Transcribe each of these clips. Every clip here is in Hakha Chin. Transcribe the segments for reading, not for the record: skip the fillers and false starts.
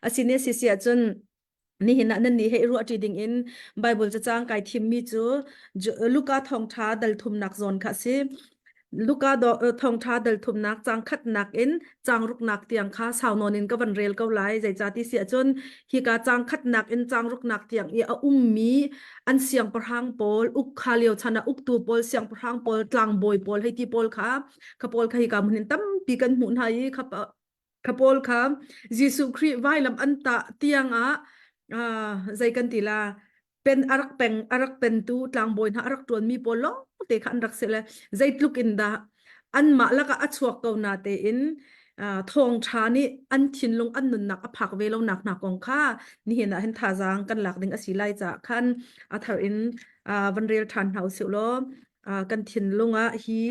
Asine sisi ahcun nihin ah nan nih he i ruahṭi ding in Bible cacang kai thimmi cu Luka thawngṭha dal thumnak zawn kha a si. Luka thawngṭha dal thumnak cang khatnak in cang ruknak tiang kha sau nawn in ka van rel ko lai. Zeicah ti si ahcun hika cang khatnak in cang ruknak tiang i a ummi an siangpahrang pawl uk kha lio chan ah uktu pawl siangpahrang pawl tlangbawi pawl hei ti pawl kha kha pawl kha hika hmun in tampi kan hmuh hna i kha Kha pawl kha Jesuh Khrih vailam an tah tiangah uh, zei kan ti la pen a rak peng a rak pentu tlangbawi hna a rak ṭuanmi pawl lawng te kha an rak si le zeitluk in dah anmah lakah a chuak ko na tein uh, thawngṭha nih an thinlung an nunnak a phak ve lo nak hna kong kha nihin ah hin thazaang kan lak ding a si lai caah khan a thar in uh, van rel ṭhan hna usih law uh, kan thinlung ah hi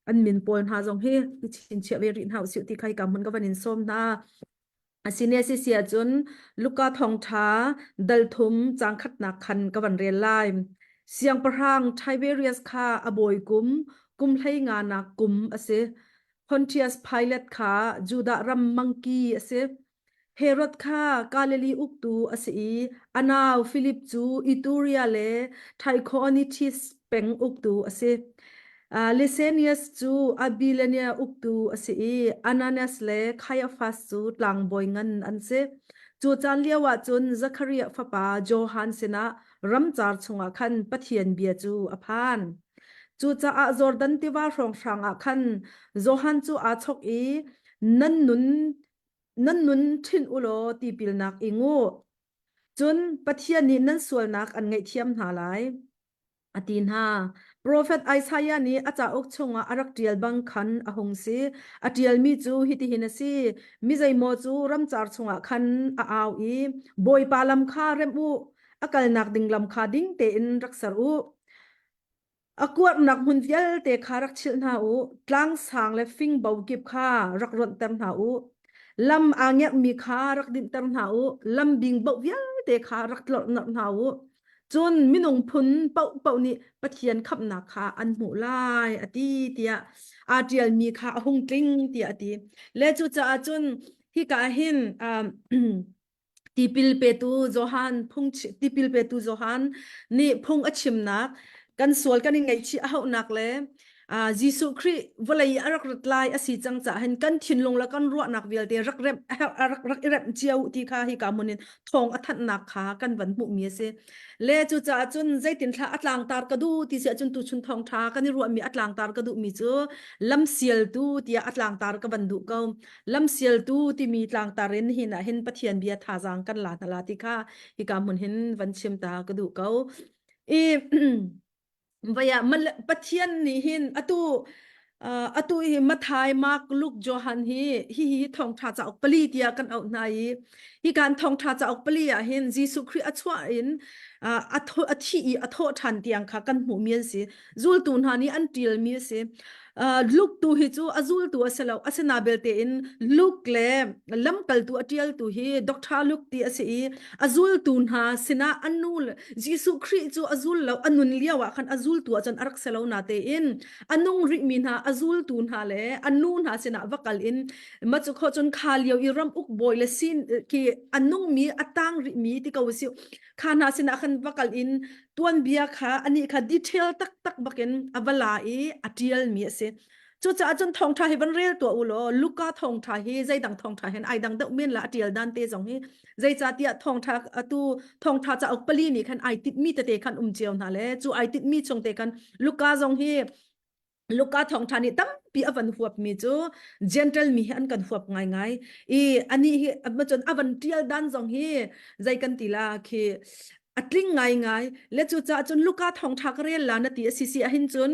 an min pawl hna zong hi i chinchiah ve rih hna usih ti kha hika hmun ka van in sawm hna. Asine si si ahcun Luka thawngṭha dal thum cang khatnak khan ka van rel lai. Siangpahrang Tiberius kha a bawi kum, kum hlei nga nak kum a si. Pontius Pilate kha Judah ram mangki a si. Herod kha Galilee uktu a si i a nau Filip cu Iturea le Trachonitis peng uktu a si. Lysanias cu Abilene uktu a si i Ananias le Caiaphas cu tlangbawi ngan an si. Cu caan lioah cun Zekhariah fapa Johan sinah ramcar chungah khan Pathian bia cu a phan. Cucaah Jordan tiva hrawnghrang ah khan Johan cu aa chok i nan nun nan nun ṭhinh u law tipilnak ing u. Cun Pathian nih nan sualnak an ngaihthiam hna lai, a ti hna. Profet Isaiah nih a cauk chungah a rak ṭial bang khan a hung si. A ṭialmi cu hitihin a si: Mi zeimaw cu ramcar chungah khan a au i, Bawipa lam kha remh u, a kalnak ding lam kha ding tein rak ser u. A kuarhnak hmun vialte kha rak chilh hna u, tlang sang le fingbo kip kha rak ronhter hna u. Lam aa ngerhmi kha rak dinhter hna u, lam bingboh vialte kha rak tlorhnorh hna u. Cun minung phun paohpaoh nih Pathian khamhnak kha an hmuh lai, a ti tiah aa ṭialmi kha a hung tling tiah a ti. Le cucaah cun hika ah hin um, Tipil petu Johan phung tipil petu Johan nih phung a chimnak kan sual kan i ngaihchih a hauhnak le uh, Jesuh Khrih vawlei a rak rat lai a si cang caah hin kan thinlung le kan ruahnak vialte rak remh rak rak i remh cio ti kha hi ka hmun in thawng a thanhnak kha kan van hmuhmi a si. Le cucaah cun zeitin thla a tlangtar ka duh ti si ahcun tuchun thawngṭha kan i ruahmi a tlangtar ka duhmi cu lamsialtu tiah a tlangtar ka van duh ko. Lamsialtu timi tlangtar in hin ah hin Pathian bia thazaang kan la hna la ti kha hika hmun hin van chim ta ka duh ko. I vaya Pathian nih hin atu uh, atu hi Mathai, Mark, Luke, Johan hi hi hi thawngtha cauk pali tiah kan auh hna i hi kan thawngtha cauk pali ah hin Jesuh Khrih a chuah in uh, a thi i a thawh ṭhan tiang kha kan hmuh mi an si zultu hna nih an ṭialmi a si. Uh, Luke tu hi cu a zultu a si lo. Asina belte in Luke le lamkaltu a ṭialtu hi Dr. Luke ti a si i a zultu hna sinah a nu Jesuh Khrih cu a zul lo a nun lio ah khan a zultu ah cun a rak si lo na tein a nung rihmi hna a zultu hna le a nu hna sinah va kal in ma cu kho cun kha lio i ram uk bawi le sin ki a nungmi a tang rihmi ti ko si kha hna sinah khan va kal in tuanbia kha anih kha detail taktak bakin a va la i a ṭialmi a si. Cucaah cun thawngṭha hi van rel tuah u law Luka thawngṭha hi zeidang thawngṭha hen ai dang deuh men la a ṭial dan te zong hi zeicahtiah thawngṭha atu thawngṭha cauk pali nih khan ai tinhmi tete khan um cio hna le cu ai tinhmi chung te khan Luka zong hi Luka thawngṭha nih tampi a van huapmi cu Gentle mi hi an kan huap ngaingai i anih hi cun a van ṭial dan zong hi zei kan ti la khi a tling ngaingai le cucaah cun Luka thawngṭha ka rel la na ti a si si ahhin cun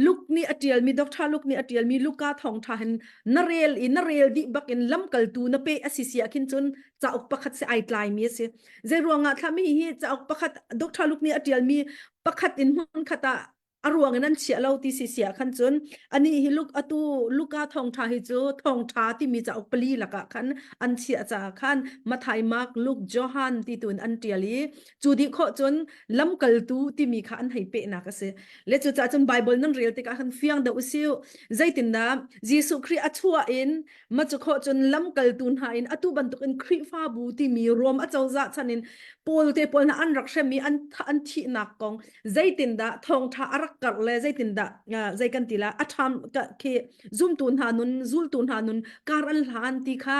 Luke nih a ṭialmi Dr. Luke nih a ṭialmi Luka thawngṭha hin na rel i na rel dih bak in lamkaltu na pe a si si ahkhin cun cauk pakhat si ai tlaimi a si zei ruangah thlami hi cauk pakhat Dr. Luke nih a ṭialmi pakhat in hmun khat ah. A ruang in an chiah lo ti si sia khan cun ani hi luk atu Luka thawngtha hi cu thawngtha timi cauk pali lakah khan an chiah caah khan Mathai, Mark, Luke, Johan ti tu in an tial i cu dih khawh cun lamkaltu timi kha an hei pehnak a si. Le cucaah cun Bible nan rel tikah khan fiang deuh usiu. Zeitindah Jesuh Khrih a chuah in ma cu khawh cun lamkaltu hna in atu bantukin Khrihfabu timi Rom acozah chan in Paul te pawl hna an rak hrem i an an thihnak kong zeitindah thawngṭha a rak karh le zeitindah zei kan ti la a ṭham khi zumtu hna nun zultu hna nun kar an hlan ti kha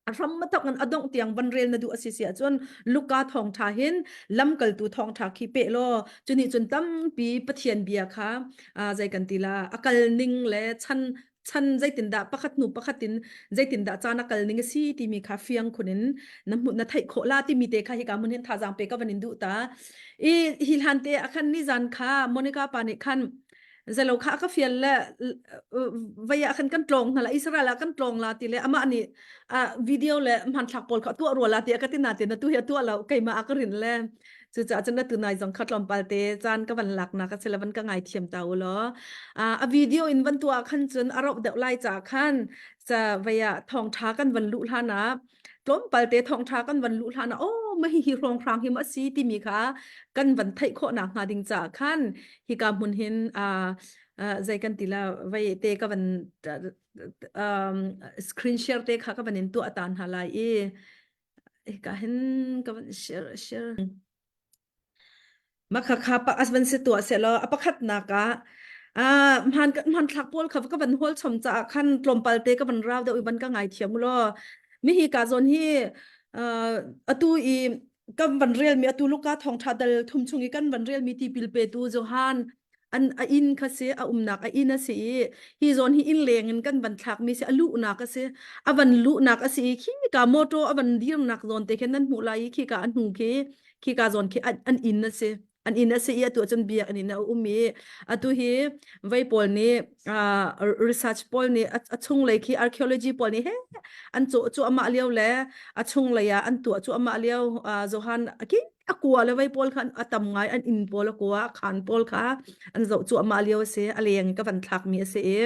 a hram matak in a dongh tiang van rel na duh a si si ahcun Luka thawngṭha hin lamkaltu thawngṭha khi pe law cuni cun tampi Pathian bia kha zei kan ti la a kal ning le chan chan zeitindah pakhat hnu pakhat in zeitindah caan a kal ning a si timi kha fiang khun in na hmuh na theih khawh la timi te kha hika mun hin thazaang pe ka van in duh ta i hi hlan te a khan ni zan kha Monica pa nih khan zelo kha ka fial le vai ah khan kan tlong hna la Israel ah kan tlong la ti le amah nih video le hmanthlak pawl kha tuah rua la ti ka ti na ti na tu hi tuah lo keimah a ka rin le Cucaah cun atu nai zong kha tlawmpal te caan ka van laknak a si le van ka ngaithiam ta u law. A video in van tuah khan cun a rauh deuh lai caah khan ca vei ah thawngṭha kan van luh hlan ah tlawmpal te thawngṭha kan van luh hlan ah oh ma hi hi hrawnghrang hi ma si timi kha kan van theih khawh nak hnga ding caah khan hika hmun hin zei kan ti la vei te ka van um, screen share te kha ka van in tuah ta hna lai i Hika hin ka van share share. Makhakha pa as van si tuah selaw a pakhatnak ah ah hman hmanthlak pawl kha ka van hawl chom caah khan tlawmpal te ka van rau deuh i van ka ngai thiam law mi hi ka zawn hi atu i kan van rel mi atu luka thawngtha dal thum chung i kan van rel mi tipil petu Johan an a inn kha si a umnak a inn a si i hi zawn hi inn leng in kan van thlak mi si a luhnak a si a van luhnak a si i khi ka motor a van dirnak zawn te khin nan hmuh lai i khi ka a hnu khi khi ka zawn khi an, an inn a si an inn a si i atu cun biakinn in a um i atu hi vei pawl nih uh, research pawl nih a chunglei khi archaeology pawl nih he an cawh cu amah lio le a chunglei ah an tuah cu amah lio uh, Johan ki a kua le vei pawl kha a tam ngai an inn pawl a kua a khaan pawl kha an zoh cuahmah lio a si a leng ka van thlak mi a si i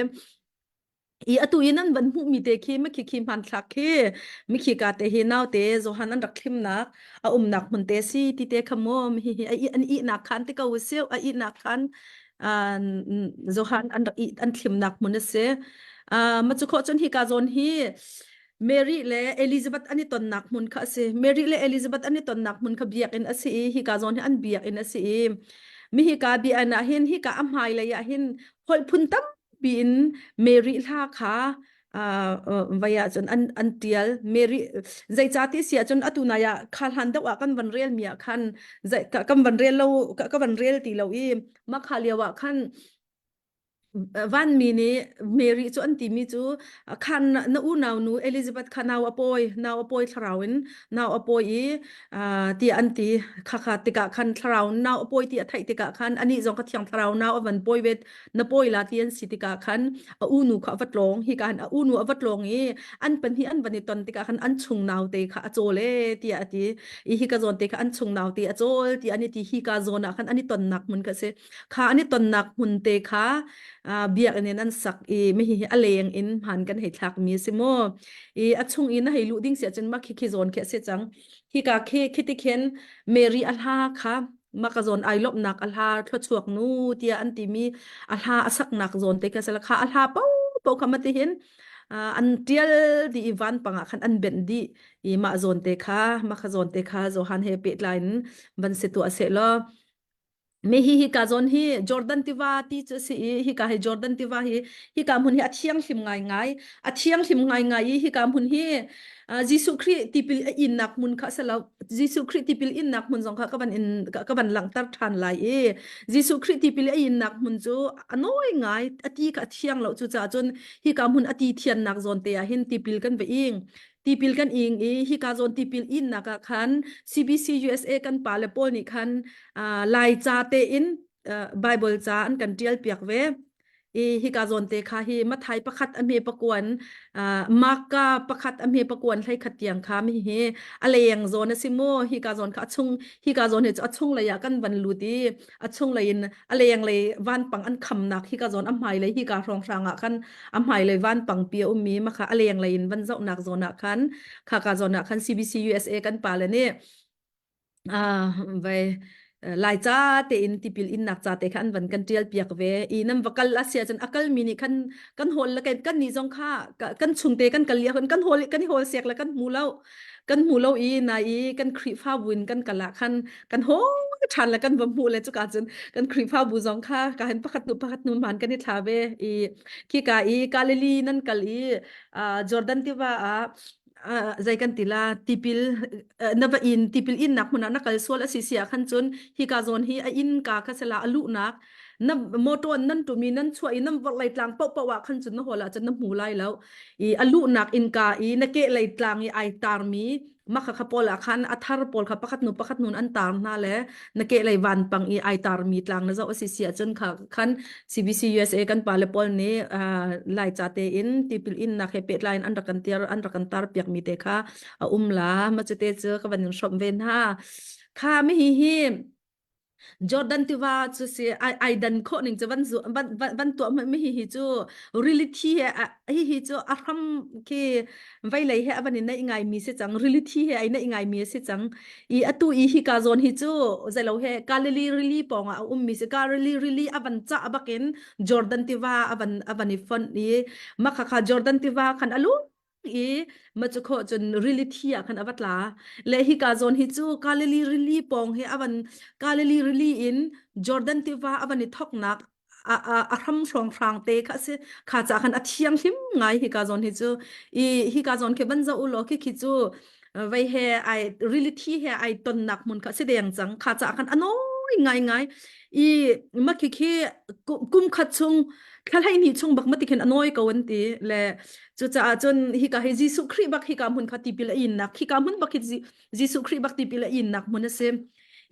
i atu in an van hmuh mi te khi mikhi khi hmanthlak khi mikhi ka te hi naute Johan an rak thlimnak a umnak hmun te si ti te kha mu hi hi an ihnak khan te ko si a ihnak khan Johan an rak an thlimnak hmun a si ma chu kho chun hi ka zawn hi Mary le Elizabeth an i tonnak hmun kha a si. Mary le Elizabeth an i tonnak hmun kha biakinn a si i hika zawn hi an biakinn a si i mi hika biakinn ah hin hika a hmailei ah hin holh phun tampi in Mary hla kha uh, vai ah cun an an tial Mary zeicah ti si ahcun atu nai ah kha hlan deuh ah kan van rel mi ah khan zei kan van rel lo ka van rel ti lo i makha lio ah khan Vanmi nih Mary cu an timi cu khan na unau nu Elizabeth kha nau a pawi nau a pawi thlarau in nau a pawi i tiah an ti khakha tikah khan thlarau nau a pawi ti a theih tikah khan anih zong kha thiang thlarau nau a van pawi ve na pawi la ti an si tikah khan a unu kha a va tlawng hi ka a unu a va tlawng i an pahnih an van i ton tikah khan an chung nau te kha a cawl e tiah a ti i hi ka zawn te kha an chung nau te a cawl ti an i ti hi ka zawn ah khan an i tonnak hmun kha si kha an i tonnak hmun te kha biakinn in an sak i mi hi a leng in hman kan hei thlak mi si mu i a chung in a hei luh ding si ahcun mah khi khi zawn khi a si cang hika khi khi ti khin Mary a hla kha maka zawn ai lawmhnak a hla thluachuak nu tiah an timi a hla a saknak zawn te kha sala kha a hla po po kha mati hin an tial di i van pangah khan an benh dih i mah zawn te kha mah kha zawn te kha Johan he pehtlai in van si tuah seh law Me hi hika zawn hi Jordan tiva ti cu a si i hika hi Jordan tiva hi hika hmun hi a thianghlim ngaingai. A thianghlim ngaingai i hika hmun hi uh, Jesuh Khrih tipil a innak hmun kha a si lo. Jesuh Khrih tipil innak hmun zong kha ka van in ka van langhter ṭhan lai i Jesuh Khrih tipil a innak hmun cu a nawi ngai a ti kha a thiang lo cucaah cun hika hmun a ti thiannak zawn te ah hin tipil kan va ing. Tipil kan ing i hika zawn tipil innak ah khan CBC USA kan pale pawl nih khan uh, Laica tein uh, Bible ca an kan ṭial piak ve. I hika zawn te kha hi Mathai pakhat a hme pakuan Marka pakhat a hme pakuan hlei khat tiang kha mi hi a leng zawn a si mu hika zawn kha a chung hika zawn hi cu a chung lei ah kan van lut i a chung lei in a leng lei vanpang an khamnak hika zawn a hmai lei hika hrawnghrang ah khan a hmai lei vanpang pi a ummi ma kha a leng lei in van zohnak zawn ah khan khaka zawn ah khan CBC USA kan pa le nih vai Laica tein tipil innak ca te kha an van kan tial piak ve i nan va kal a sia cun a kal mi nih khan kan hawl le kan nih zong kha kan chungte kan kal lio kan hawl kan i hawl sek le kan hmu lo kan hmu lo i na i kan Khrihfabu in kan kal ah khan kan hawl ṭhan le kan va hmuh le cuka cun kan Khrihfabu zong kha ka hin pakhat hnu pakhat hnu hmaan kan i thla ve i khika i Galilee nan kal i Jordan tiva ah zei kan ti la tipil na va in tipil in nak hmun ah na kal sual a si si ah khan cun hika zawn hi a inn ka kha sela a luhnak na motor nan tumi nan chuah i nan vorh lei tlang paoh paoh ah khan cun na hawl ah cun na hmu lai lo i a luhnak innka i na ke lei tlang i ai tarmi makha kha pawl ah khan a thar pawl kha pakhat nu pakhat nun an tar hna le na ke lei vanpang i ai tarmi tlang na zoh a si si ahcun kha khan CBC USA kan pale pawl nih Laica tein tipil innak he pehtlai in an rak kan tiar an rak kan tar piak mi te kha a um la ma cu te cu ka van in hrawmh ve hna kha mi hi hi Jordan tiva cu si ai ai dan khawh ning cu van zu van van, van tuah mi hi hi cu rili thi he hi hi cu a hram khi veilei he a van i naih ngai mi si cang rili thi he ai naih ngai mi a si cang i atu i hika zawn hi cu zeilo he Galilee rili pawng ah a ummi si Galilee rili a van cah bakin Jordan tiva a van a van i fonh i makha kha Jordan tiva khan a lung i ma cu khawh cun rili thi ah khan a va tla le hika zawn hi cu Galilee rili pawng hi a van Galilee rili in Jordan tiva a van i thoknak a, a, a hram hrawnghrang te kha si kha ca khan a thianghlim ngai hika zawn hi cu i hika zawn khi van zoh u law khi khi cu vei he ai rili thi he ai tonnak hmun kha si deng cang kha ca khan a noi ngai ngai i ma khi khi kum khat chung thla ni chung bak mati khin a noi ko an ti le cu caah cun hika hi Jesuh Khrih bak hika hmun kha tipil a innak hika hmun bak hi Jesuh Khrih bak tipil a innak hmun a si.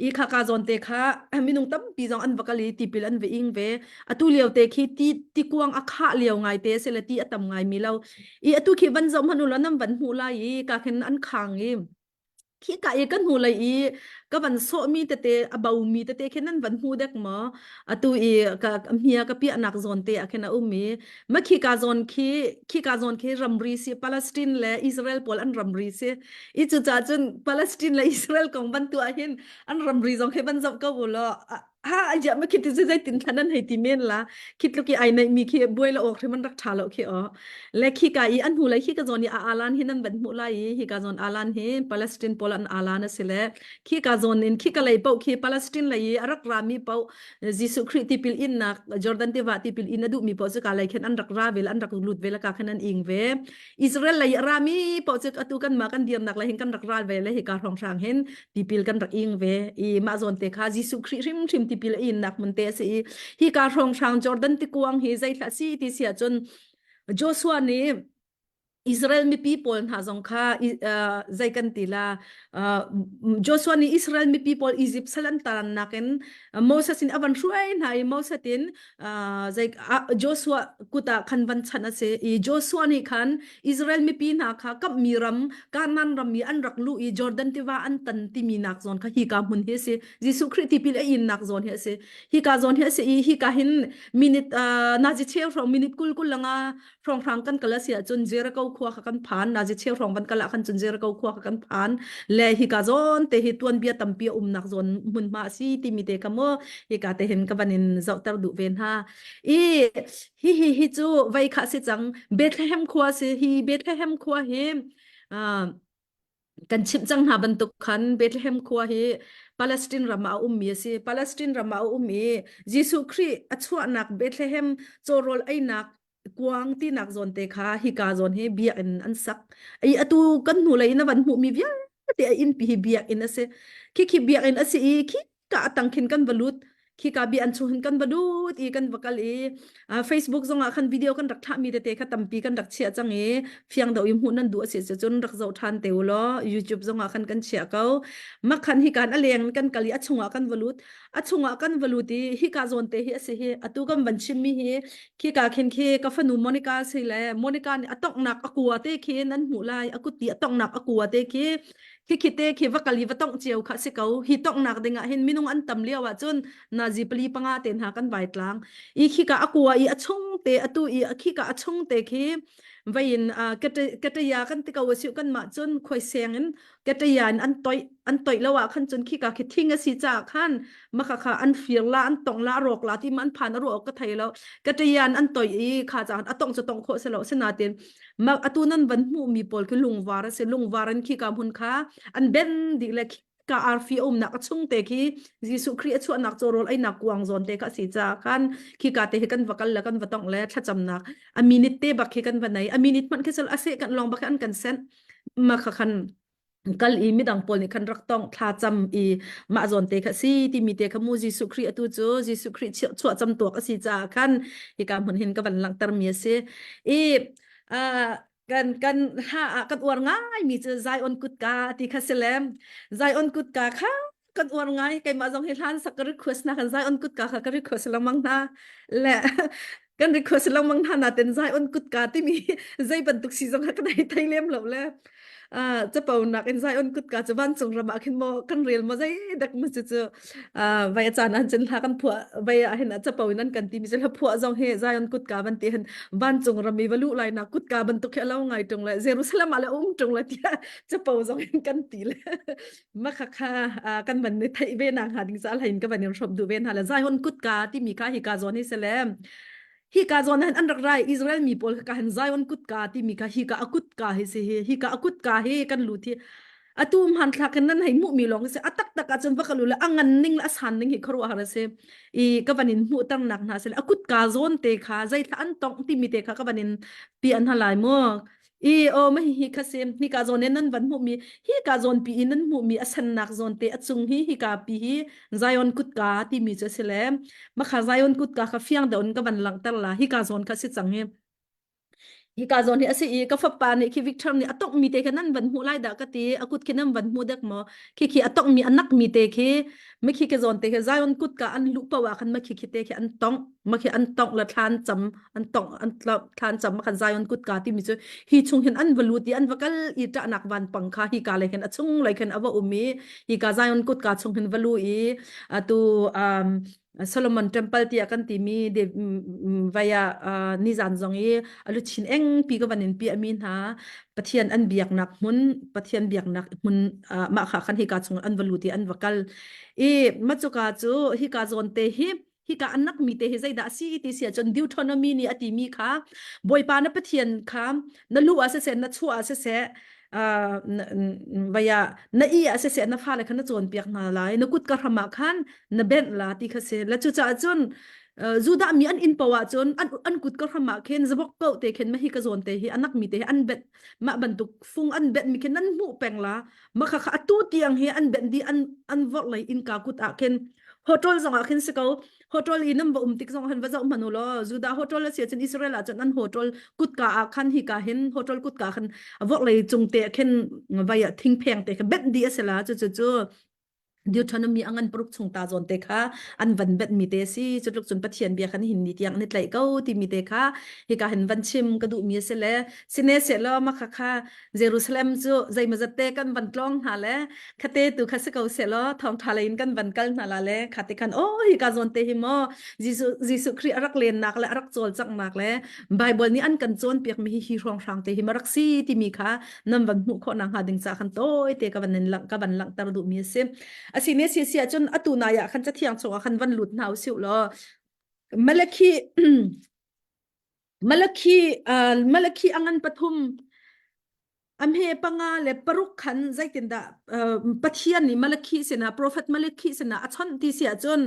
I kha ka zawn te kha minung tampi zong an va kal i tipil an va ing ve. Atu lio te khi ti tikuang a khah lio ngai te se le ti a tam ngai mi lo. I atu khi van zoh hmanh u law nan van hmuh lai i ka khin an khang i khi ka i kan hnu lei i ka van sawhmi tete a bomi tete khi nan van hmu dek maw atu i ka hmia ka piahnak zawn te ah khin a um i ma khi ka zawn khi khi ka zawn khi ramri si Palestine le Israel pawl an ramri si I cucaah cun Palestine le Israel kong van tuah hin an ramri zong khi van zoh ko u law ha aja ma khi ti zeitin thlan an hei ti men la khi tluk i ai neih mi khi buai la awk hrim an rak tha lo khi o le khi ka i an hnu lei khi ka zawn i a alan hi nan van hmuh lai i hi ka zawn alan hi Palestine pawl an alan a si le khi ka zawn in khi ka lei paoh khi Palestine lei i a rak ra mi paoh Jesuh Khrih tipil innak Jordan tiva tipil in a duh mi paoh cu ka lei khin an rak ra ve an rak lut ve la ka khan an ing ve Israel lei a rami paoh cu atu kanmah kan dirnak le hin kan rak ral ve le hika hrawnghrang hin tipil kan rak ing ve i mah zawn te kha Jesuh Khrih hrimhrim tipil a innak hmun te a si i hika hrawnghrang Jordan tikuang hi zeithlah si ti si ahcun Joshua nih Israel mipi pawl hna zong kha uh, zei kan ti la uh, Joshua nih Israel mipi pawl Egypt sal an tarannak in Moses in a van hruai hna i Moses in zei Joshua kut ah khan van chanh a si i Joshua nih khan Israel mipi hna kha kamhmi ram Kanaan ram i an rak luh i Jordan tiva an tan timi nak zawn kha hika hmun hi a si Jesuh Khrih tipil a innak zawn hi a si hika zawn hi a si i hika hin minute nazi cheu hrawng minute kul kul langa hrawnghrang kan kal a si ahcun Jericho khua kha kan phan nazi cheu hrawng van kal ah khan cun Jericho khua kha kan phan le hika zawn te hi tuanbia tampi a umnak zawn hmunhma a si timi te kha mu hika te hin ka van in zohter duh ve hna i hi hi hi cu vei kha si cang Bethlehem khua si hi Bethlehem khua hi uh, kan chimh cang hna bantuk khan Bethlehem khua hi Palestine ram ah a ummi a si. Palestine ram ah a um i Jesuh Khrih a chuahnak Bethlehem cawrawl einak kuang tinak zawn te kha hika zawn hi biakinn an sak. I atu kan hnu lei in a van hmuhmi vialte a innpi hi biakinn a si. Khi khi biakinn a si i khi ka atang khin kan va lut. Khika bi an chung hin kan va lut i kan va kal i Facebook zongah khan video kan rak thlahmi tete kha tampi kan rak chiah cang i fiang deuh i hmuh nan duh a si cun rak zoh ṭhan te u law YouTube zongah khan kan chiah ko. Makhan hikan a leng kan kal i a chungah kan va lut. A chungah kan va lut i hika zawn te hi a si hi atu kan van chimmi hi khika khin khi ka fanu Monica si le Monica nih a tonghnak a kua te khi nan hmuh lai a kut ti a tonghnak a kua te khi Khikhi te khi va kal i va tongh cio kha si ko. Hi tonghnak ding ah hin minung an tam lio ahcun nazi pali panga te hna kan vai tlang. I khika a kua i a chung te atu i a khika a chung te khi vai in kataya kan ti ko asiu kan mah cun khoi seng in kataya in an toih an toih lo ah khan cun khika khi thing a si ca khan maka kha an fir la an tong la rawk la ti ma an phan a ruak ka thei lo kataya an toih i kha cha a tong chu tong kho se lo sinatin Mak atu nan van hmuhmi pawl khi lungvar a si. Lungvar in khika hmun kha an ben dih le ka arfi a umnak a chung te khi Jesuh Khrih a chuahnak cawrawl einak kuang zawn te kha a si caah khan khika te hi kan va kal le kan va tongh le thlacamnak a minute te bak khi kan va nei a minute hmanh khi sel a seh kan lawng bak khi an kan sent ma kha khan kal i midang pawl nih khan rak tong thla cam i mah zawn te kha si timi te kha mu Jesuh Khrih atu cu Jesuh Khrih chuah cam tuak a si caah khan hika hmun hin ka van langhter mi a si i kan kan ha ah kan uar ngai mi cu Zion kutka ti kha si le Zion kutka kha kan uar ngai keimah zong hi hlan sak ka request na kan Zion kutka kha ka request lengmang hna le kan request lengmang hna naten Zion kutka timi zei bantuk si zong kha kan hei thei lem lo le capo nak in Zion kutka cu vancung ram ah khin maw kan rel maw zei dek ma cu cu vai a caan an cun hla kan phuah vai ah hin capo in an kan ti mi cu hla phuah zong hi Zion kutka van ti hin vancung ram i va luh lai nak kutka bantuk hi a lo ngai tung le Jerusalem ah le um tung le tiah capo zong in kan ti le Makhakha kan van ni theih ve nak hnga ding ca hlain ka van in hrawm duh ve hna le Zion kutka timi kha hi ka zawn hi se le hi ka zawn han an rak rai Israel mi pawl ka han Zion kutka timi kha hi ka a kutka hi si hi hi ka a kutka hi kan lut hi atu hmanthlak in nan hei hmuh mi lawng si a tak tak ahcun va kalu le a ngan ning le a san ning hi khuaruahhar a si i ka van in hmuh ter nak hna se le a kutka zawn te kha zeithla an tongh timi te kha ka van in pi an halai mu I aw ma hi kha sim hika zawn in nan van hmuhmi hika zawn pi in nan hmuhmi a sennak zawn te a cung hi hika pi hi Zion kutka timi cu a si le makha Zion kutka kha fiang deuh in ka van langhter la hika zawn kha si cang hi hika zawn hi a si i ka fapa nih khi Victor nih a tongmi te kha nan van hmuh lai dah ka ti a kut khi nan van hmu dek maw khi khi a tongmi a nakmi te khi makhi ke zawn te khi Zion kutka an luh paoh ah khan makhi khi te khi an tong makhi an tongh le thlan cam an tongh an thlan cam khan Zion kutka timi cu hi chung hin an va lut i an va kal i ṭahnak vanpang kha hi ka lei khin a chung lei khin a va um i hi ka Zion kutka chung hin va lu i atu um, Solomon Temple tiah kan timi de vaya nizan zong i aluchin eng pi ka van in pi ami hna Pathian an biaknak hmun Pathian biaknak hmun mah kha khan hika chung an va lut i an va kal i macuka cu hika zawn te hi hika an nakmi te hi zeidah a si ti si ahcun Deuteronomy nih a timi kha Bawipa na Pathian kha na lu ah siseh na chuah ah siseh uh, vaya na i ah siseh na fale kha na cawnpiak hna lai na kut ka hram ah khan na benh la ti kha si la cucaah cun Judah mi an inn poah cun an an kut ka hram ah khin zabok ko te khin ma hi ka zawn te hi anak mi te hi an bet mah bantuk fung an bet mi khin nan hmuh peng la ma kha kha atu tiang hi an bet di an an vorh lei innka kut ah khin hotel zong ah khin si ko hotel i nan va um tik zong han va zoh hmanh u law Judah hotel a si cun Israel ah cun an hotel kutka ah khan hi ka hin hotel kutka khan vorh lei cung te khin vai ah thingpheng te kha benh di a si la cu cu cu Deuteronomy a ngan paruk chung ta zawn te kha an van benh mi te si cu tluk cun Pathian bia khan hin ni tiang ni tlaih ko timi te kha hika hin van chim ka duh mi a si le sine se law ma kha kha Jerusalem cu zeimawzat te kan van tlawng hna le khate tu kha si ko se law thawngṭha lei in kan van kal hna la le khate khan oh hi ka zawn te hi maw Jesuh Jesuh Khrih a rak lennak le a rak cawlcanghnak le Bible nih an kan cawnpiak mi hi hi hrawnghrang te hi ma rak si timi kha nan van hmuh khawh nak hnga ding ca khan tawi te ka van in lang ka van langhter duh mi a si asi ne si si ahcun atu nai ah khan cathiang chungah khan van lut hna usih law Malakhi Malakhi uh, Malakhi angan pathum amhe panga le paruk khan zeitindah uh, Pathian nih Malakhi sinah prophet Malakhi sinah a chawnh ti si ahcun.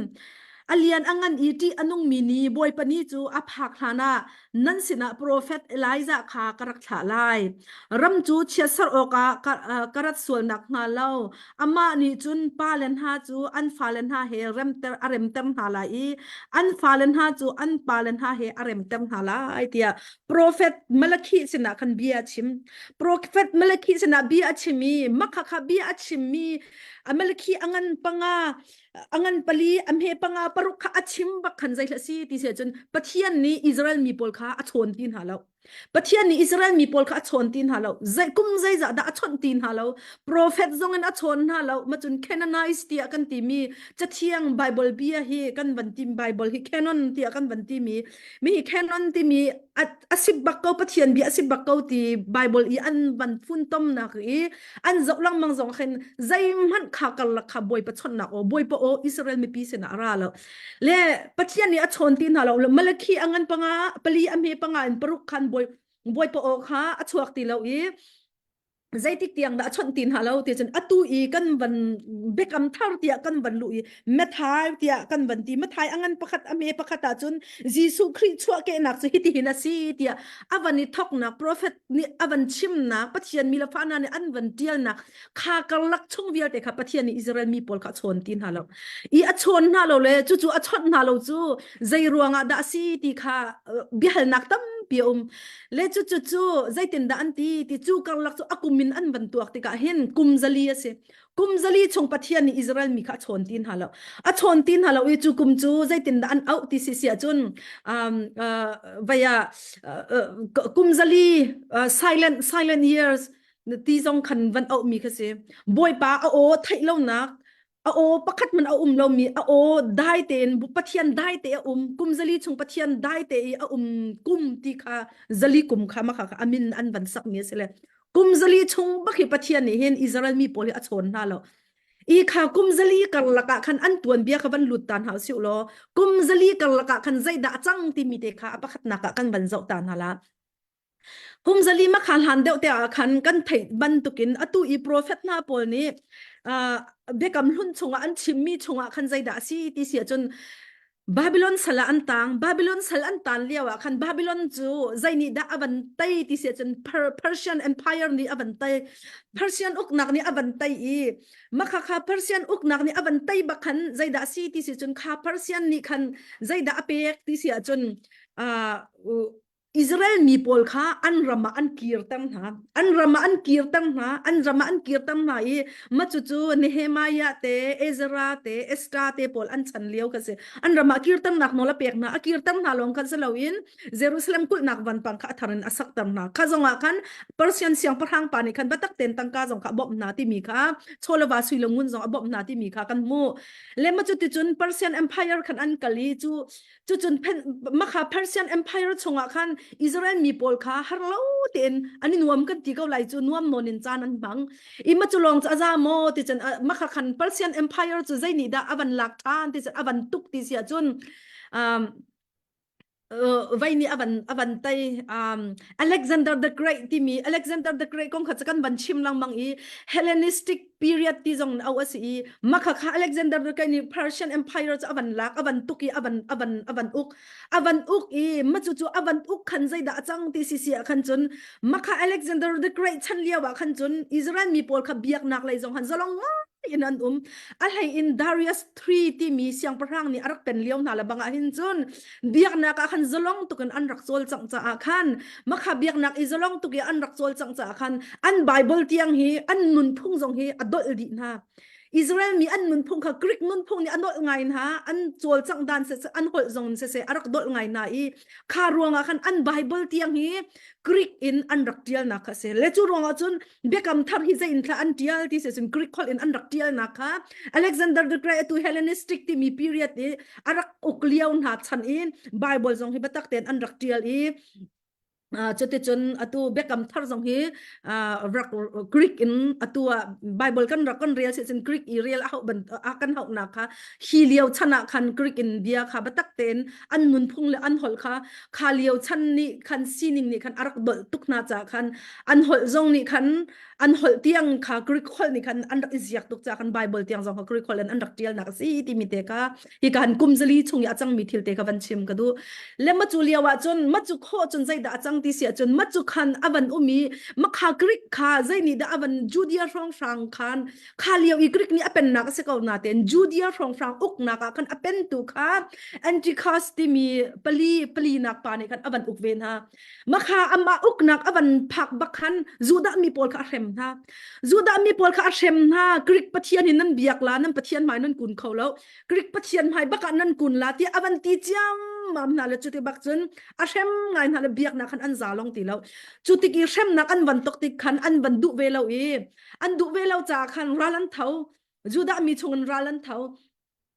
A lian a ngan i ṭih a nungmi ni Bawipa ni cu a phak hlanah nan sinah profet Elijah kha ka rak thlah lai. Ram cu chiatserh awkah ka, ka rat sual nakhnga lo amah nih cun pale hna cu an fale hna he remter a remter hna lai i an fale hna cu an pale hna he a remter hna lai tiah profet Malakhi sinah khan bia a chim. Profet Malakhi sinah bia a chim i makha kha bia a chimmi Malakhi a ngan panga a ngan pali a hme panga paruk kha a chim bak khan zei hlah si ti si ahcun Pathian nih Israel mi pawl kha a chawn ti hna lo Pathian nih Israel mi pawl kha a chawn ti hna lo zei kum zeizah dah a chawnh ti hna lo profet zong in a chawn hna lo macun canonize tiah kan timi cathiang Bible bia hi kan van tim Bible hi canon tiah kan van timi mi hi canon timi a si bak ko Pathian bia a si bak ko ti Bible i an van funtomnak i an zoh lengmang zong khin zeihmanh kha karlak kha Bawipa chawnhnak aw Bawipa aw Israel mipi sinah a ra lo le Pathian nih a chawn ti hna lo Malakhi a ngan panga pali a hme panga in paruk khan Bawi Bawipa aw kha a chuak ti lo i zeitik tiang dah a chawnh ti hna lo ti cun atu i kan van biakam thar tiah kan van luh i Matthai tiah kan van ti Matthai a ngan pakhat a hme pakhat ah cun Jesuh Khrih chuahkehnak cu hitihin a si tiah a van i thoknak prophet nih a van chimnak Pathian mi le fa hna nih an van tialnak kha karlak chung vialte kha Pathian nih Israel mi pawl kha a chawn ti hna lo i a chawn hna lo le cucu a chawnh hna lo cu zei ruangah dah a si ti kha biahalnak tampi a um le cu cu cu zeitindah an ti ti cu karlak cu a kum in an van tuak tikah hin kum zali a si kum zali chung Pathian nih Israel mi kha a chawn ti hna lo a chawn ti hna lo i cu kum cu zeitindah an auh ti si si ahcun um, uh, vaya uh, uh, kum zali uh, silent silent years ti zong khan van auh mi kha si bawipa a aw theih lonak a aw pakhat man a um lomi a aw dai tein Pathian dai te a um kum zali chung Pathian dai te i a um kum ti kha zali kum kha makha kha amin an van sak mi a si le kum zali chung bak hi Pathian nih hin Israel mi pawl hi a chawn hna lo i kha kum zali karlak ah khan an tuan bia kha van lut ta hna usih law kum zali karlak ah khan zeidah a cang timi te kha a pakhatnak ah kan van zoh ta hna la Kum zali makha hlan deuh te ah khan kan theih bantukin atu i profet hna pawl nih uh, biakam hlun chungah an chimmi chungah khan zeidah a si ti si ahcun Babylon sal ah an tang Babylon sal an tan lio ah khan Babylon cu zei nih dah a van tei ti si ahcun Persian Empire nih a van tei Persian uknak nih a van tei i makha kha Persian uknak nih a van tei bak khan zeidah a si ti si cun kha Persian nih khan zeidah a pek ti si ahcun uh, Israel mi pawl kha an ram ah an kirter hna. An ram ah an kirter hna. An ram ah an kirter hna i mah cucu Nehemiah te, Ezra te, Esther te pawl an chan lio kha si. An ram ah kirternak nawl a pek hna. A kirter hna lawng khan si loin Jerusalem kulhnak vanpang kha a thar in a sakter hna. Kha zong ah khan Persian siangpahrang pa nih khan biatak tein tangka zong kha a bawmh hna timi kha chawleva sui le ngun zong a bawmh hna timi kha kan hmuh. Le mah cuticun Persian Empire khan an kal i cu Cucun makha Persian Empire chungah khan Israel mi pawl kha har lo tein an i nuam kan ti ko lai cu nuam nawn in caan an hmang. I ma cu lawng cu a za maw ti cun makha khan Persian Empire cu zei nih dah a van lak ṭhan ti cun a van tuk ti si ahcun um, vai nih a van a van tei um, Alexander the Great timi Alexander the Great kong kha cu kan van chim lengmang i Hellenistic period ti zong au a si i makha kha Alexander the Great nih Persian Empire cu a van lak a van tuk i a van a van a van uk a van uk i ma cu cu a van uk khan zeidah a cang ti si si ah khan cun makha Alexander the Great chan lio ah khan cun Israel mi pawl kha biaknak lei zong han zalong ngai in an um a hlei in Darius III timi siangpahrang nih a rak pen lio hna le bangah hin cun biaknak ah khan zalong tuk in an rak cawlcangh caah khan makha biaknak i zalong tuk i an rak cawlcangh caah khan an Bible tiang hi an nunphung zong hi a dolh dih hna Israel mi an nunphung kha Greek nunphung nih a dolh ngai hna an cawlcangh dan siseh an holh zong siseh a rak dolh ngai hna i kha ruangah khan an Bible tiang hi Greek in an rak tialnak kha a si le cu ruangah cun biakam thar hi zei in thla an tial ti si cun Greek holh in an rak tialnak kha Alexander the Great atu Hellenistic timi period i a rak uk lio hna chan i Bible zong hi biatak tein an rak tial i Uh, cuticun atu biakam thar zong hi uh, rak Greek in atu ah Bible kan rak kan rel si cun Greek i rel a hauh ban a kan hauhnak kha hi lio chan ah khan Greek in bia kha biatak tein an nunphung le an holh kha kha lio chan nih khan sining nih khan a rak dolh tuk hna caah khan an holh zong nih khan. An holh tiang kha Greek holh nih khan an rak i ziak tuk caah khan Bible tiang zong kha Greek holh in an rak ṭialnak a si timi te kha hi ka han kum zali chung i a cangmi thil te kha van chim ka duh. Le ma cu lio ah cun ma cu khawh cun zeidah a cang ti si ahcun ma cu khan a van um i makha Greek kha zei nih dah a van Judea hrawnghrang khan kha lio i Greek nih a pennak a si ko natein Judea hrawnghrang uknak ah khan a pentu kha Antiochus timi pali palinak pa nih khan a van uk ve hna. Makha amah uknak a van phak bak khan Judah mi pawl kha a hrem hna. Judah mi pawl kha a hrem hna. Greek pathian hin nan biak la, nan pathian hmai nan kun kho lo. Greek pathian hmai bak ah nan kun la tiah a van ti ciammam hna le cuti bak cun a hrem ngai hna le biaknak khan an za long ti lo. Cu tik i hremnak an van tok tik khan an van duh ve lo i an duh ve lo caah khan ral an tho. Judah mi chungin ral an tho.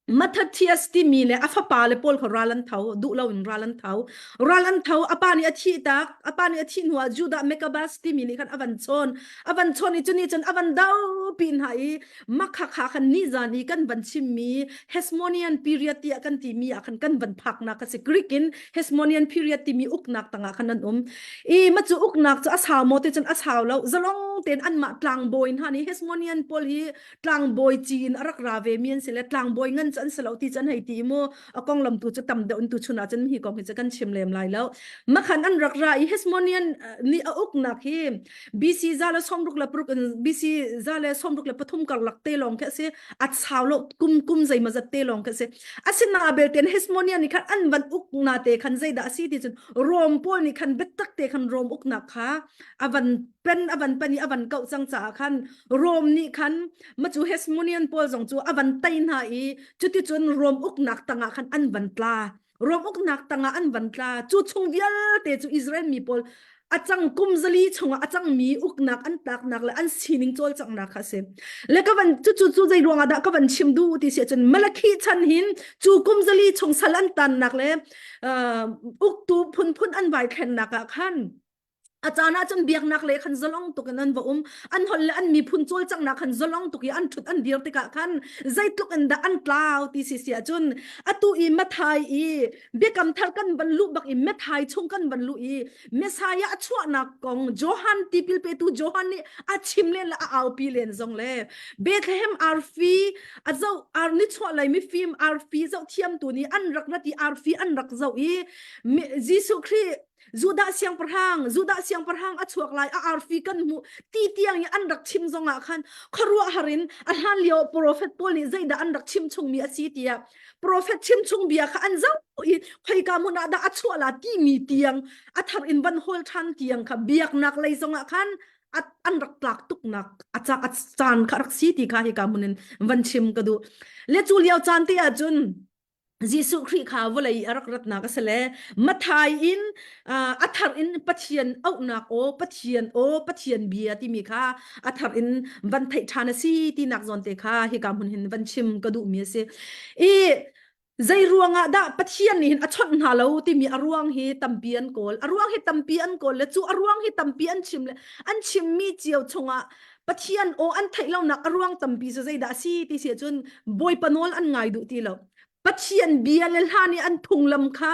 Mattathias timi le a fapa le pawl kha ral an tho, duh loin ral an tho. Ral an tho, a pa nih a thih tak, a pa nih a thih hnuah Judah Maccabees timi nih khan a van chawn. A van chawn i cuni cun a van do pi hna i makhakha khan nizan i kan van chimmi Hasmonean period tiah kan timi ah khan kan van phaknak a si. Greek in Hasmonean period timi uknak tangah khan an um. I ma cu uknak cu a sau maw ti cun a sau lo. Zalong tein anmah tlangbawi hna nih Hasmonean pawl hi tlangbawi ci in a rak ra ve mi an si le tlangbawi ngan cu an si lo ti cu an hei ti mu a konglam tu cu tam deuh in tu chun ah cun hi kong hi cu kan chim lem lai lo makhan an rak ra i Hasmonean nih a uknak hi BC za le sawmruk le paruk in BC za le sawmruk le pathum karlak te lawng khi a si a chau lo kum kum zeimazat te lawng khi a si asina belten Hasmonean nih khan an van uk na te khan zeidah a si ti cun Rom pawl nih khan biatak te khan Rom uknak kha a van pen a van pen i a van kauh cang caah khan Rom nih khan macu Hasmonean pawl zong cu a van tei hna i cuticun Rom uknak tangah khan an van tla. Rom uknak tangah an van tla. Cu chung vialte cu Israel mi pawl a cang kum zali chungah a cangmi uknak an tlaknak le an sining cawlcanghnak kha a si. Le ka van cu cu cu zei ruangah dah ka van chim duh ti si ahcun Malakhi chan hin cu kum zali chung sal an tannak le uh, uktu phunphun an vai thlennak ah khan a caan ah cun biaknak le khan zalong tuk in an va um an holh le an miphun cawlcanghnak khan zalong tuk i an ṭhut an dir tikah khan zeitluk in dah an tlau ti si si ahcun atu i Mathai i biakam thar kan van luh bak i Mathai chung kan van luh i Messiah a chuahnak kong Johan tipil petu Johan nih a chim len le a aupi len zong le Bethlehem arfi a zoh ar ni chuah lei mifim arfi zoh thiamtu nih an rak rat i arfi an rak zoh i Jesuh Khrih Judah siangpahrang Judah siangpahrang a chuak lai a arfi kan hmuh ti tiang i an rak chim zongah khan khuaruahhar in a hlan lio profet pawl nih zeidah an rak chim chungmi a si tiah profet chim chung bia kha an zoh i khoika hmun ah dah a chuah la timi tiang a thar in van hawl ṭhan tiang kha biaknak lei zongah khan an rak tlak tuknak a caan kha rak si ti kha hika hmun in van chim ka duh le cu lio caan te ah cun Jesuh Khrih kha vawlei a rak ratnak a si le Mathai in a thar in Pathian auhnak aw Pathian aw Pathian bia timi kha a thar in van theih ṭhan a si tinak zawn te kha hika hmun hin van chim ka duhmi a si. I zei ruangah dah Pathian nih hin a chawnh hna lo timi a ruang hi tampi an kawl. A ruang hi tampi an kawl le cu a ruang hi tampi an chim le an chimmi cio chungah Pathian aw an theih lonak a ruang tampi cu zeidah a si ti si ahcun Bawipa nawl an ngai duh ti lo. Pathian bia le hla nih an phunglam kha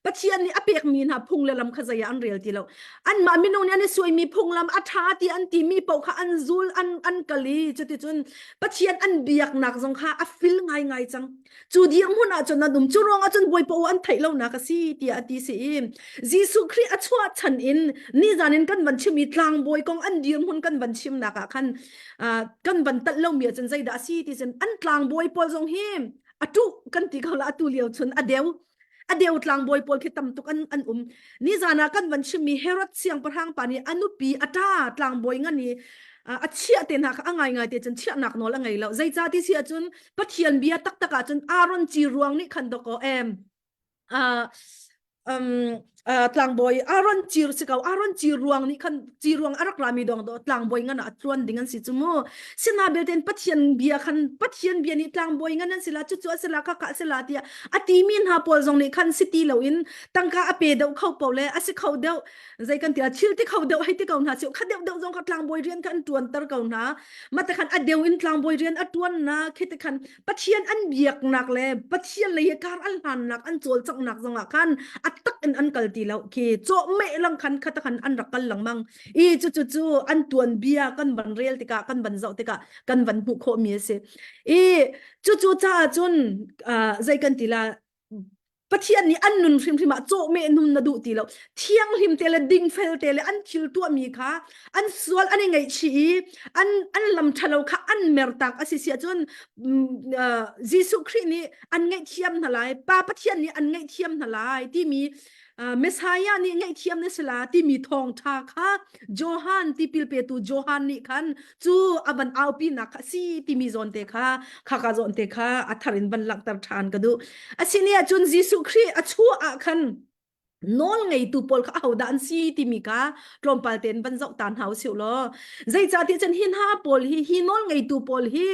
Pathian nih a pekmi hna phung le lam kha zei ah an rel ti lo. Anmah minung nih an i suaimi phunglam a ṭha ti an timi paoh kha an zul an an kal i cuticun Pathian an biaknak zong kha a fil ngaingai cang. Cu dirhmun ah cun an um. Cu ruangah cun Bawipa aw an theih lonak a si tiah a ti si i Jesuh Khrih a chuah chan in nizan in kan van chim i tlangbawi kong an dirhmun kan van chimnak ah khan kan van talh lomi ahcun zeidah a si ti cun an tlangbawi pawl zong hi a tuh kan ti ko la atu lio chun a deu a deu tlangbawi pawl khi tam tuk an an um nizan ah kan van chimmi Herod siangpahrang pa nih a nupi a ṭa tlangbawi ngan i a chiah te hna kha a ngaingai te cun chiahnak nawl a ngei lo zeica ti si ahcun Pathian bia taktak ahcun Aaron ci ruang nih khan dawkaw em uh, um, uh, tlangbawi Aaron cir si ko Aaron cir ruang nih khan ci ruang a rak rami dong do tlangbawi ngan ah tluan ding an si chu mu sina belten Pathian bia khan Pathian bia nih tlangbawi ngan an sila chu chu asila kha kha sila tia a ti mi hna pawl zong nih khan si ti lo in tangka a pe deuh kho po le a si kho deuh zei kan tia thil ti kho deuh hei ti ko hna si kha deuh deuh zong kha tlangbawi rian kha an tuan ter ko hna mate khan a deu in tlangbawi rian a tuan na khi te khan Pathian an biaknak le Pathian lei kar an hlannak an cawlcanghnak zongah khan a tak in an kal. ti lo khi cawhmeh lang khan khata khan an rak kal lengmang i cu cu cu an tuan bia kan van rel tikah kan van zoh tikah kan van hmuh khawh mi a si i cu cu caah cun zei kan ti la Pathian nih an nun hrimhrim ah cawhmeh nun na duh ti lo. Thianghlim te le dingfel te le an thil tuahmi kha an sual an i ngaihchih i an an lam ṭhalo kha an mertak a si si ahcun Jesuh Khrih nih an ngaihthiam hna lai, Pa Pathian nih an ngaihthiam hna lai timi Messiah nih ngaihthiam na si la timi thawngṭha kha Johan tipil petu Johan nih khan cu a van aupinak kha si timi zawn te kha khaka zawn te kha a thar in van langhter ṭhan ka duh. Asini ahcun Jesuh Khrih a chuah ah khan nawl ngeitu pawl kha ahodah an si timi kha tlawmpal tein van zoh ta hna usih law zeicahtiah cun hi hna pawl hi hi nawl ngeitu pawl hi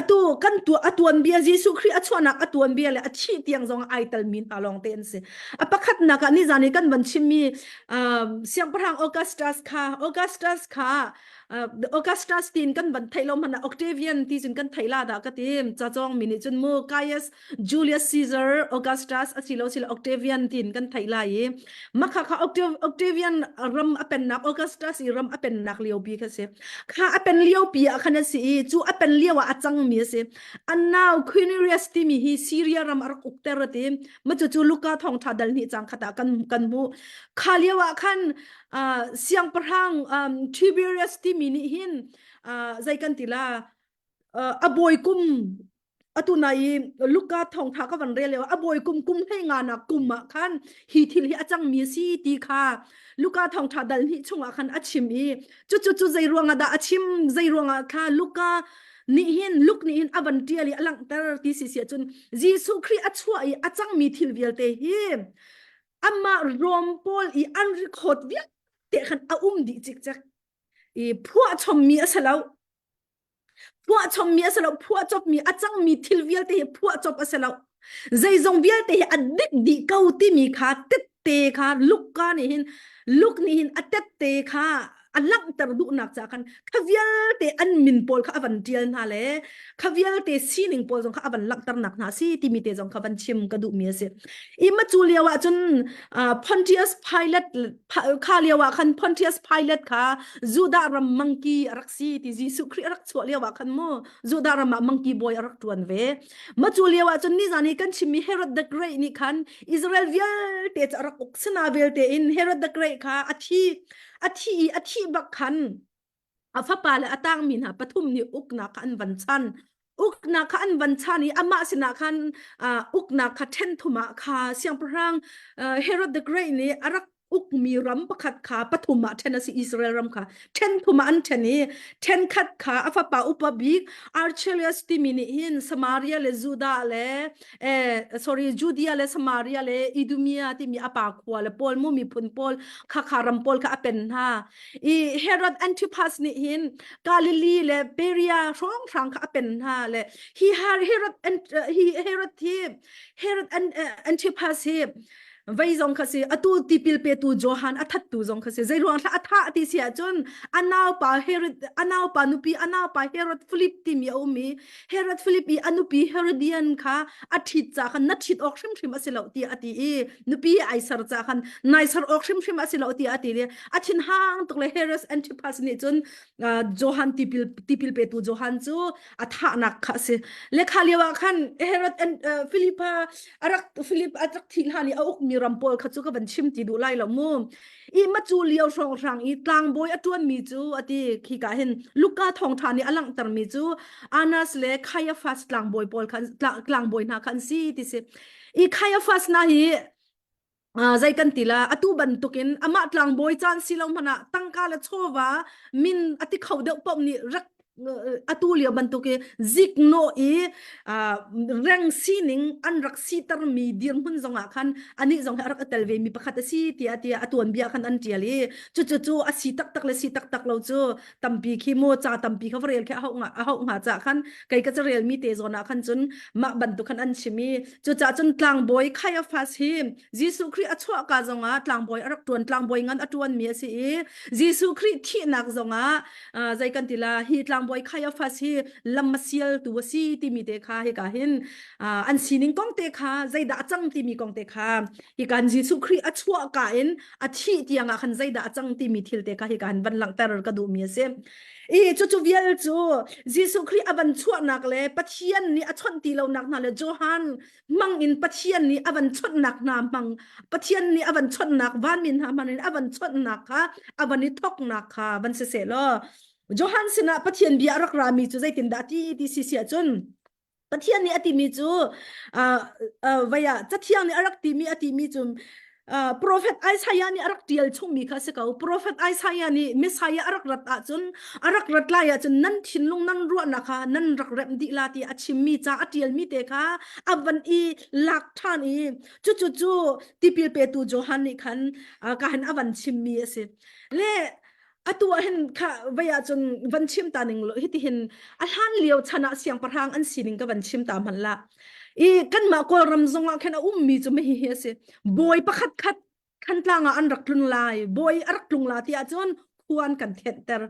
atu kan tu a tuanbia Jesuh Khrih a chuahnak a tuanbia le a thih tiang zong ai telmi hna lawng te an si. A pakhatnak ah nizan i kan van chimmi siangpahrang Augustus kha Augustus kha Augustus tin kan van theih lo hmanh ah Octavian ti cun kan theih la dah ka ti ca cawng mi nih cun mu Gaius Julius Caesar Augustus asilo silo Octavian tin kan theih lai i makha kha Octavian ram a pennak Augustus i ram a pennak lio pi kha si kha a pen lio pi ah khan a si i cu a pen lio ah a cang mi a si an nau Quirinius timi hi Syria ram a rak ukter a ti ma cu cu Luka thawngtha dal hnih cang khat ah kan kan hmu kha lio ah khan siangpahrang Tiberius timi nih hin zei kan ti la a bawi kum atu na i Luka thawngtha ka van rel lio a bawi kum kum hlei nga nak kum ah khan hi thil hi a cang mi si ti kha Luka thawngtha dal hnih chungah khan a chim i cu cu cu zei ruangah dah a chim zei ruangah kha Luka nih hin Luke nih hin a van tial i a langhter ti si si ahcun Jesuh Khrih a chuah i a cangmi thil vialte hi amah Rom pawl i an record vialte khan a um dih cikcek i phuah chommi a si lo phuah chommi a si lo phuah copmi a cangmi thil vialte hi phuah cop a si lo zeizong vialte hi a dik dih ko timi kha tette kha Luka nih hin Luke nih hin a tette kha a langhter duhnak ca khan kha vialte an min pawl kha a van tial hna le kha vialte sining pawl zong kha a van langhternak hna si timi te zong kha van chim ka duhmi a si i ma cu lio ah cun Pontius Pilate kha lio ah khan Pontius Pilate kha Judah ram mangki a rak si ti Jesuh Khrih a rak chuah lio ah khan mu Judah ram ah mangki bawi a rak tuan ve ma cu lio ah cun nizan i kan chimmi Herod the Great nih khan Israel vialte cu a rak uk sina vialte in Herod the Great kha a thi a thi i a thih bak khan a fapa le a tangmi hna pathum nih uknak kha an van chan uknak kha an van chan i amah sinah khan uh, uknak kha ṭhen thum ah kha siangpahrang uh, Herod the Great nih a rak ukmi ram pakhat kha pathum ah ṭhen a si Israel ram kha ṭhen thum ah an ṭhen i ṭhen khat kha a fapa upa bik Archelaus timi nih hin Samaria le Judah le eh, sorry Judea le Samaria le Idumea timi a pa khua le pawl mu miphun pawl kha kha ram pawl kha a pen hna i Herod Antipas nih hin Galilee le Perea hrawnghrang kha a pen hna le hi Herod hi Herod hi Herod Antipas hi vei zong kha si atu tipil petu Johan a thattu zong kha si zei ruang thla a thah ti si ahcun a naupa Herod a naupa nupi a naupa Herod Philip timi a um i Herod Philip i a nupi Herodian kha a ṭhit ca khan na ṭhit awk hrimhrim a si lo tiah a ti i nupi ai ser ca khan nai ser awk hrimhrim a si lo tiah a ti i a thinhang tuk le Herod Antipas nih cun Johan tipil tipil petu Johan cu a thahnak kha a si le kha lio ah khan Herod and Philip a rak Philip a rak thih hlan i a ukmi ram pawl kha cu ka van chim ti duh lai lo mu i ma cu lio hrawnghrang i tlangbawi a ṭuanmi cu a ti khi ka hin Luka thawngṭha nih a langhtermi cu Annas le Caiaphas tlangbawi pawl khan tlangbawi hna kha an si ti si i Caiaphas na hi zei kan ti la atu bantukin amah tlangbawi caan si lo hmanh ah tangka le chawva min a ti kho deuh paoh nih rak atu lio bantuk i ziknawh i reng sining an rak sitermi dirhmun zongah khan anih zong hi a rak i tel ve mi pakhat a si tiah tiah a tuanbia khan an ṭial i cucu cu a si taktak le si taktak lo cu tampi khi mu ca tampi kha va rel khi a hauh a hauh hnga ca khan kei ka carel mi te zawn ah khan cun mah bantuk khan an chim i cucaah cun tlangbawi Caiaphas hi Jesuh Khrih a chuahka zongah tlangbawi a rak ṭuan tlangbawi ngan a ṭuan mi a si i Jesuh Khrih thihnak zongah zei kan ti la hi tlangbawi. tlangbawi Caiaphas hi lam a sialtu a si timi te kha hika hin an sining kong te kha zeidah a cang timi kong te kha hika Jesuh Khrih a chuah ka in a thih tiang ah khan zeidah a cang timi thil te kha hika hin van langhter ka duhmi a si. I cucu vial cu Jesuh Khrih a van chuahnak le Pathian nih a chawnh ti lonak hna le Johan hmang in Pathian nih a van chawnhnak hna hmang Pathian nih a van chawnhnak vanmi hna hmang in a van chawnhnak kha a van i thoknak kha van si seh law Johan sinah Pathian bia a rak rami cu zeitindah ti ti si si ahcun Pathian nih a timi cu uh, uh, vaya cathiang nih a rak timi a timi cu uh, prophet Isaiah nih a rak tial chungmi kha si ko. Prophet Isaiah nih Messiah a rak rat ahcun a rak rat lai ahcun nan thinlung nan ruahnak kha nan rak remh dih la ti a chimmi ca a tialmi te kha a van i lak ṭhan i cucu cu tipil petu Johan nih khan uh, ka han a van chimmi a si. Le atu ah hin kha vei ah cun van chim ta ning lo hiti hin a hlan lio chan ah siangpahrang an sining ka van chim ta hmanh la i kanmah kawlram zong ah khan a ummi cu hi hi a si bawi pakhat khat khantlang ah an rak tlun lai bawi a rak tlung la ti ahcun khua an kan thenhter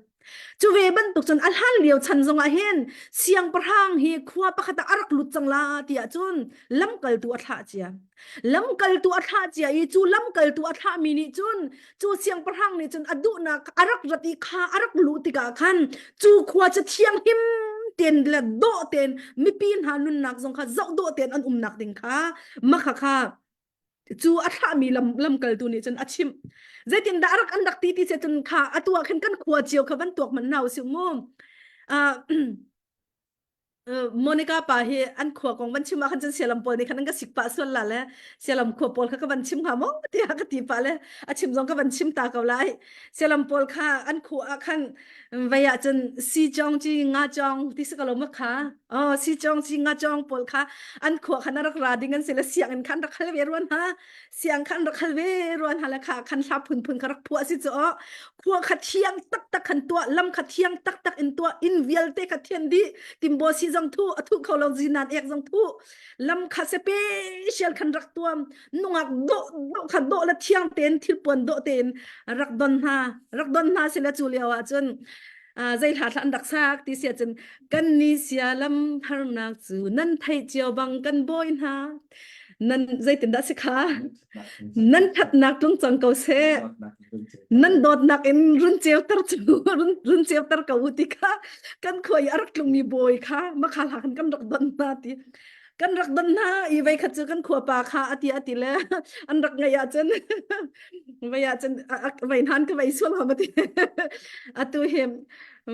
cu ve bantuk cun a hlan lio chan zong ah hin siangpahrang hi khua pakhat ah a rak lut cang la ti ahcun lamkaltu a thlah cia lamkaltu a thlah cia i cu lamkaltu a thlahmi nih cun cu siangpahrang nih cun a duhnak a rak rat i kha a rak luh tikah khan cu khua cu thianghlim ten le dawh ten mipi hna nunnak zong kha zoh dawh ten an umnak ding kha makha kha cu a thlahmi lam lamkaltu nih cun a chimh zeitindah a rak an rak ti ti se cun kha atu ah khan kan khua cio kha van tuak hmanh hna usih mu Monica pa hi an khua kong van chim ah khan cun sialam pawl nih khan an ka sik pah sual la le sialam khua pawl kha ka van chim hnga maw tiah ka ti pah le a chim zong ka van chim ta ko lai sialam pawl kha an khua ah khan vei ah cun si chong chi nga chong ti si ko lo ma kha oh si chong chi nga chong pawl kha an khua khan a rak ra ding an si le sianginn khan rak hal ve ruan ha siang khan rak hal ve ruan ha le kha khan hla phunphun kha rak phuah si cu khua kha thiang taktak khan tuah lam kha thiang taktak in tuah inn vialte kha thian dih timbo si zong thu a thu kho lo zinan ek zong thu lam kha special khan rak tuam nungak dawh dawh kha dawh la thiang tein thilpuan dawh tein rak don hna rak don hna sila cu lio ah cun zei hla thla an rak sak ti sia cun kan ni sia lam harnak cu nan theih cio bang kan bawi hna nan zeitindah si kha nan thatnak tlung cang ko seh nan dawtnak in run ceuter cu run run ceuter ko u ti kha kan khua i a rak tlungmi bawi kha makha hla khan kan rak don hna ti kan rak don hna i vei khat cu kan khua pa kha ati ati le an rak ngeih ahcun vei ahcun vei hnan ka vei sual hom ati atu hi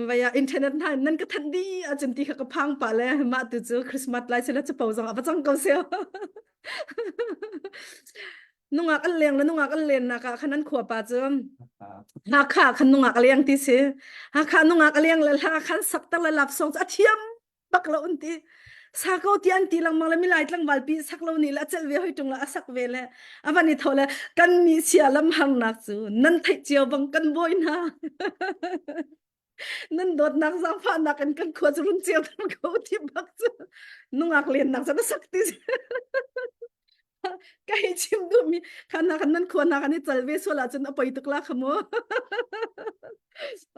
vei ah internet hna nan ka thanh di ahcun ti kha ka phang pa le mah tu cu Christmas lai sila capo zong a va cang ko seo Nungak an leng le nungak an lennak ah khan an khua pa cu Hakha khan nungak a leng ti si. Hakha nungak a leng le hla khan sak tak le lap song cu a thiam bak lo an ti. Sa ko ti an ti lengmang le milai tlangval pi sak lo nih le a celh ve hoi tung le a sak ve le a van i tho le kan mi sia lam harnak cu nan theih cio bang kan bawi hna. Nan dawtnak zaangfahnak in kan khua cu run cio ter ko ti bak cu nungak lennak cu na sak ti ka hei chim duhmi kha na kan nan khua na kan i cal ve sual ahcun a poi tuk la kha mu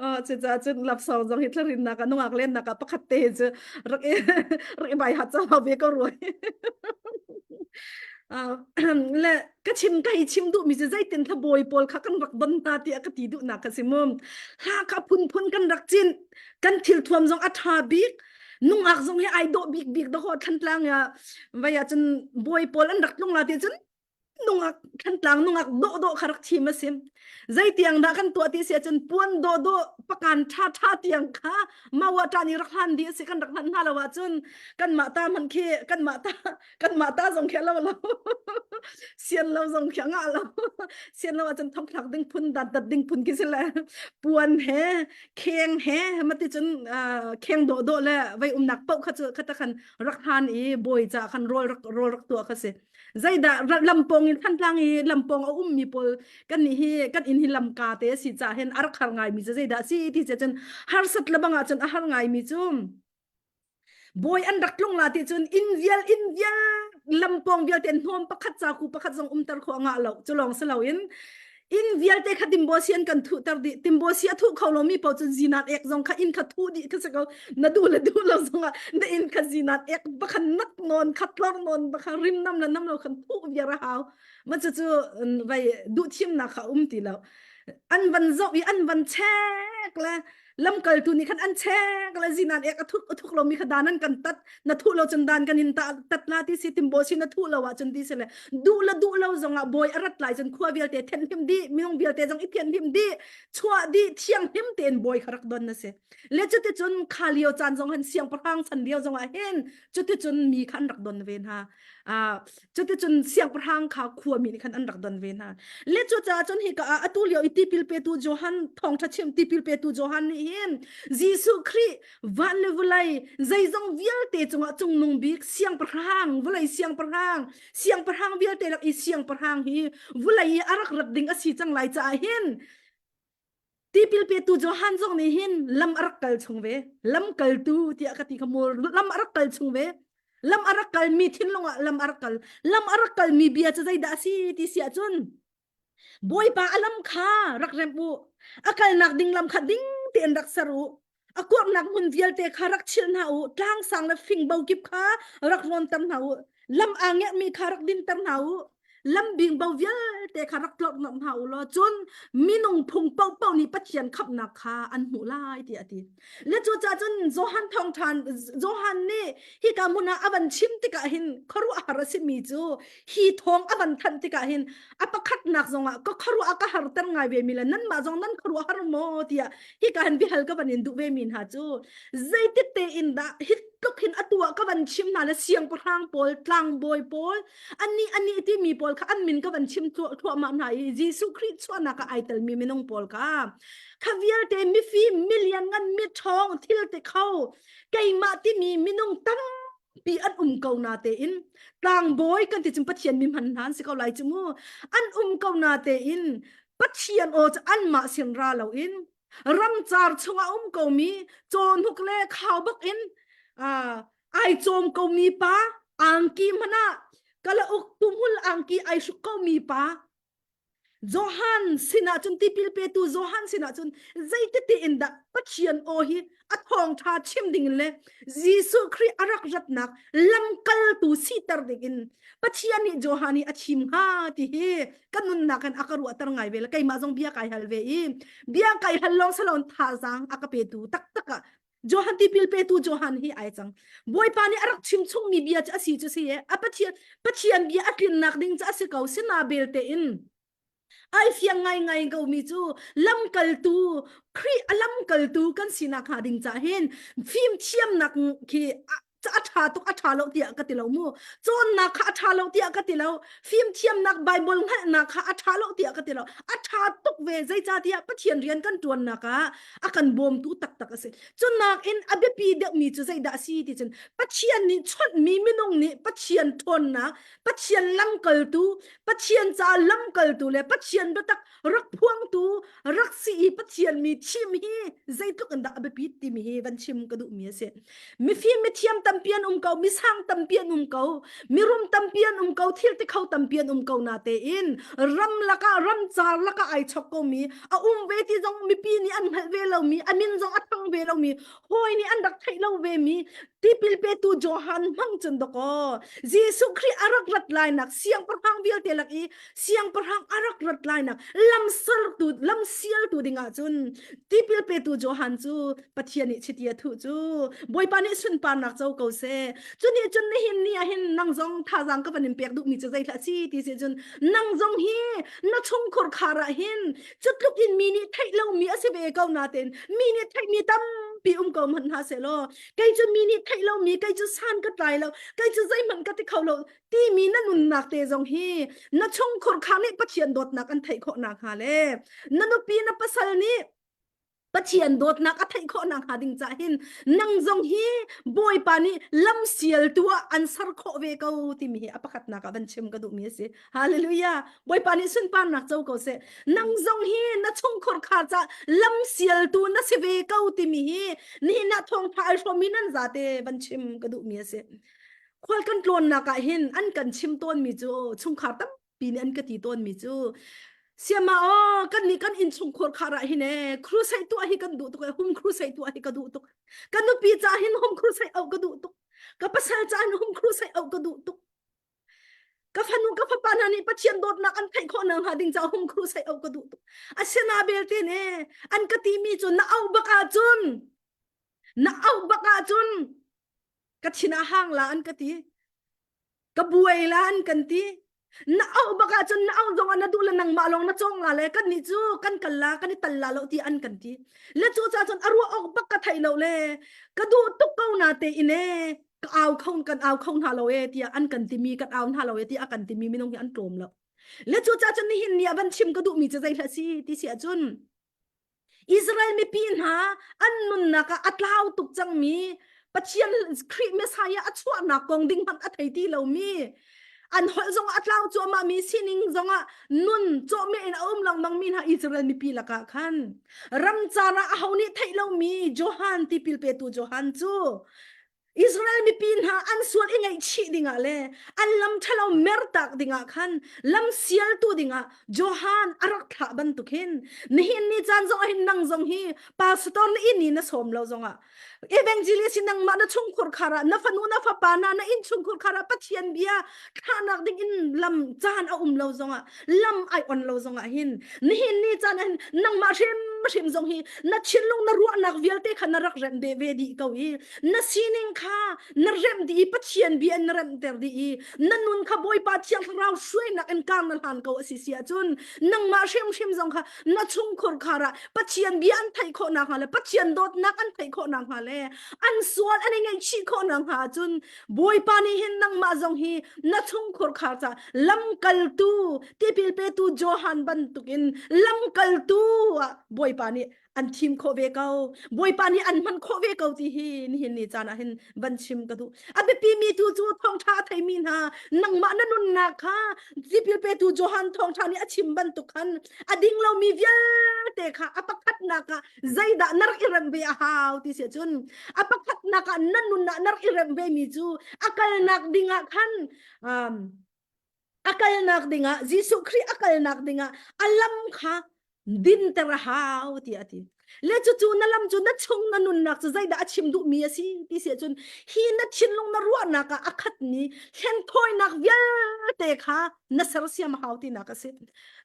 Oh, cucaah cun lapsawng zong hi thlarinnak ah nungak lennak ah pakhat te cu rak i rak i bai hat ca ve ko rua le ka chim ka hi chim duhmi cu zeitin thla bawi pawl kha kan rak don hna tiah ka ti duhnak ka si mu hla kha phunphun kan rak cin kan thil thuam zong a ṭha bik nungak zong hi ai dawh bik bik dawh thantlang ya vai ah cun bawi pawl an rak tlung la ti cun nungak thantlang nungak dawh dawh kha rak thim a si zeitiang dah kan tuah ti si ahcun puan dawh dawh pakan ṭha ṭha tiang kha mawa ṭa nih rak hlan dih a si kan rak hlan hna lo ahcun kanmah ta hmanh khi kanmah ta kanmah ta zong khi a lo lo sian lo zong khi a ngah lo sian lo ahcun thongthlak ding phun dat dat ding phun khi si le puan he kheng he mati cun kheng dawh dawh le vei umnak paoh kha cu khata khan rak hlan i bawi ca khan rawl rak rawl rak tuah kha si zeidah lampong in thantlang i lampong a ummi pawl kan nih hi kan inn hi lamka te a si ca hin a rak har ngaimi cu zeidah si ti cun harsat lebang ah cun a har ngaimi cu bawi an rak tlung la ti cun inn vial inn vial lampong vialte hnawm pakhat caku pakhat zong umter kho ngah lo cu lawng si loin. Inn vialte kha timbosi an kan thuhter dih. Timbosi a thuh kho lomi paoh cu zinan ek zong kha inn kha thuh dih kha si ko. Na duh le duh lo zongah na inn kha zinan ek bakhan nak nawn kha tlor nawn bakha rim nam le nam lo khan thuh viar a hau. Ma cu cu vai duh thimnak kha um ti lo. An van zoh i an van chek le lamkaltu nih khan an chek le zinan ek a thuk a thuk lomi kha dan an kan tat na thuh lo cun dan kan in ta tat la ti si timbo si na thuh lo ah cun ti si le duh le duh lo zongah bawi a rat lai cun khua vialte thianhlim dih minung vialte zong i thianhlim dih chuah dih thianghlim tein bawi kha rak don na si le cuticun kha lio caan zong han siangpahrang chan lio zongah hin cuticun mi kha an rak don ve hna Cuticun siangpahrang kha khuami nih khan an rak don ve hna. Le cucaah cun hika ah atu lio i tipil petu Johan thawngṭha chim tipil petu Johan nih hin Jesuh Khrih van le vawlei zeizong vialte cungah cungnung bik siangpahrang vawlei siangpahrang siangpahrang vialte lak i siangpahrang hi vawlei i a rak rat ding a si cang lai caah hin Tipil petu Johan zong nih hin lam a rak kal chung ve. Lam kaltu tiah ka ti kha mu lam a rak kal chung ve. Lam a rak kal mi thinlung ah lam a rak kal. Lam a rak kal mi bia cu zeidah a si ti si ahcun Bawipa a lam kha rak remh u. A kalnak ding lam kha ding tein rak ser u. A kuaknak hmun vialte kha rak chilh hna u. Tlang sang le fingbo kip kha rak rawnter hna u. Lam aa ngerhmi kha rak dinter hna u. Lam bingbo vialte kha rak tlorhnawmh hna u law cun minung phung paohpaoh nih Pathian khamhnak kha an hmuh lai tiah a ti. Le cucaah cun Johan thawngṭhan Johan nih hika hmun ah a van chim tikah hin khuaruahhar a simi cu hi thawng a van thanh tikah hin a pakhatnak zongah ka khuaruah a ka harter ngai ve mi le nanmah zong nan khuaruah har maw tiah hika hin biahal ka van in duh ve mi hna cu zeitik tein dah hi tluk hin atu ah ka van chim hna le siangpahrang pawl tlangbawi pawl anih anih timi pawl kha an min ka van chim thluahmah hna i Jesuh Khrih chuahnak ah ai telmi minung pawl kha kha vialte mifim milian ngan miṭhawng thil te kho keimah timi minung tam pi an um ko na tein tlangbawi kan ti cun Pathian mi hman hna an si ko lai cu mu an um ko na tein Pathian aw cu anmah sin ra loin ramcar chungah um komi cawhnuk le khaubawk in ai cawm komi pa angki hmanh ah kalauk tumhul angki ai hruk komi pa Johan sinah cun tipil petu Johan sinah cun zeitete in dah Pathian aw hi a thawngṭha chim ding le Jesuh Khrih a rak ratnak lamkaltu siter ding in Pathian nih Johan hi a chim hnga ti hi ka nunnak in a ka ruahter ngai ve le keimah zong bia kai hal ve i bia kai hal lawng salon thazaang a ka petu taktak ah Johan tipil petu Johan hi ai cang. Bawipa nih a rak chim chungmi bia cu a si cu si e. A Pathian Pathian bia a tlinnak ding cu a si ko sina belte in ai fiang ngai ngai ko mi cu lamkaltu Khrih a lamkaltu kan sinak hnga ding ca hin fimthiamnak khi a ṭha tuk a ṭha lo tiah ka ti lo mu cawnnak kha a ṭha lo tiah ka ti lo fimthiamnak Bible hngalhnak kha a ṭha lo tiah ka ti lo a ṭha tuk ve zeicahtiah Pathian rian kan ṭuannak ah a kan bawmtu taktak a si cunak in a biapi deuhmi cu zeidah a si ti cun Pathian nih chawnhmi minung nih Pathian ṭhawnnak Pathian lamkaltu Pathian ca lamkaltu le Pathian biatak rak phuangtu rak si i Pathian mi thim hi zeitluk in dah a biapit timi hi van chim ka duhmi a si. Mifim mithiam tampi an um ko, misang tampi an um ko, mirum tampi an um ko, thil ti kho tampi an um ko na tein ram lakah ramcar lakah ai chok komi a um ve ti zong mipi nih an hngalh ve lomi a min zong a thang ve lomi hawi nih an rak theih lo ve mi tipil petu Johan hmang cun dakaw Jesuh Khrih a rak rat lainak siangpahrang vialte lak i siangpahrang a rak rat lainak lamsertu lamsialtu dingah cun tipil petu Johan cu Pathian nih chiti a thuh cu Bawipa nih sunparnak co ko seh cu nih cun nihin ni ah hin nang zong thazaang ka van in pek duhmi cu zeithlah si ti si cun nang zong hi na chungkhur khar ah hin cu tluk in mi nih theih lomi a si ve ko nain mi nih theihmi tampi um ko hmanh hna seh law kei cu mi nih theih lomi kei cu san ka tlai lo kei cu zeihmanh ka ti kho lo timi na nunnak te zong hi na chungkhur khar nih Pathian dawtnak an theih khawh nakhnga le na nupi na pasal nih Pathian dawtnak a theih khawh nakhnga ding cah hin nang zong hi Bawipa nih lamsialtu ah an ser khawh ve ko timi hi a pakhatnak ah van chim ka duhmi a si. Hallelujah. Bawipa nih sunparnak co ko seh. Nang zong hi na chungkhur khar cah lamsialtu na si ve ko timi hi nihin ah thawngtha ai hrawmmi nan zate van chim ka duhmi a si. Khual kan tlawnnak ah hin an kan chim tawnmi cu chungkhar tampi nih an ka ti tawnmi cu. Siama aw kan nih kan innchungkhur khar ah hin e crusade tuah hi kan duh tuk e home crusade tuah hi ka duh tuk. Ka nupi ca hin home crusade auh ka duh tuk. Ka pasal ca hin home crusade auh ka duh tuk. Ka fanu ka fapa hna nih Pathian dawtnak an theih khawh nakhnga ding ca home crusade auh ka duh tuk. Asina belte ne an ka timi cu na auh bak ahcun na auh bak ahcun ka thin a hang la an ka ti. Ka buai la an kan ti. Na auh bak ahcun na auh zong ah na duh le nangmah lawng na cawng la le kan nih cu kan kal la kan i tal la lo ti an kan ti. Le cu ca cun a ruah awk bak ka theih lo le ka duh tuk ko na te in e ka au kho kan au kho hna lo e tiah an kan timi kan au hna lo e tiah a kan timi minung hi an tlawm lo. Le cu ca cun nihin ni ah van chim ka duhmi cu zei hlah si ti si ahcun Israel mipi hna an nunnak ah a tlau tuk cangmi Pathian Khrih Messiah a chuahnak kong ding hmanh a thei ti lomi an holh zong a tlau cuahmah mi sining zongah nun cawhmeh in a um lengmang mi hna Israel mipi lakah khan ramcar ah aho nih theih lomi Johan tipil petu Johan cu Israel mipi hna an sual i ngaihchih dingah le an lam ṭhalo mertak dingah khan lam sialtu dingah Johan a rak thlah bantuk hin nihin ni caan zong ah hin nang zong hi pastor na inn i na sawm lo zongah evangelist hi nangmah na chungkhur khar ah na fanu na fapa na na inn chungkhur khar ah Pathian bia thlahnak ding in lam caan a um lo zongah lam ai on lo zongah hin nihin ni caan ah hin nangmah hrimhrim zong hi na thinlung na ruahnak vialte kha na rak remh ve dih ko i na sining kha na remh dih i Pathian bia in na remhter dih i na nun kha Bawipa Thiang Thlarau hruainak in kar na hlan ko a si si ahcun nangmah hrimhrim zong kha na chungkhur khar ah Pathian bia an theih khawh nakhnga le Pathian dawtnak an theih khawh nakhnga le an sual an i ngaihchih khawh nakhnga ahcun Bawipa nih hin nangmah zong hi na chungkhur khar ca lamkaltu tipil petu Johan bantukin lamkaltu ah Bawipa nih an thim khawh ve ko bawipa nih an hman khawh ve ko ti hi nihin ni caan ah hin van chim ka duh a biapi mi tu cu thawngṭha a theimi hna nangmah na nunnak kha tipil petu Johan thawngṭha nih a chim bantuk khan a ding lomi vialte kha a pakhatnak ah zeidah na rak i remh ve a hau ti si cun a pakhatnak ah na nun ah na rak i remh ve mi cu a kalnak ding ah khan um, a kalnak dingah Jesuh Khrih a kalnak dingah a lam kha dinter a hau tiah a ti. Le cucu na lam cu na chung na nunnak cu zeidah a chim duhmi a si ti si ahcun hi na thinlung na ruahnak ah a khatmi hlenthawinak vialte kha na sersiam a hau tinak a si.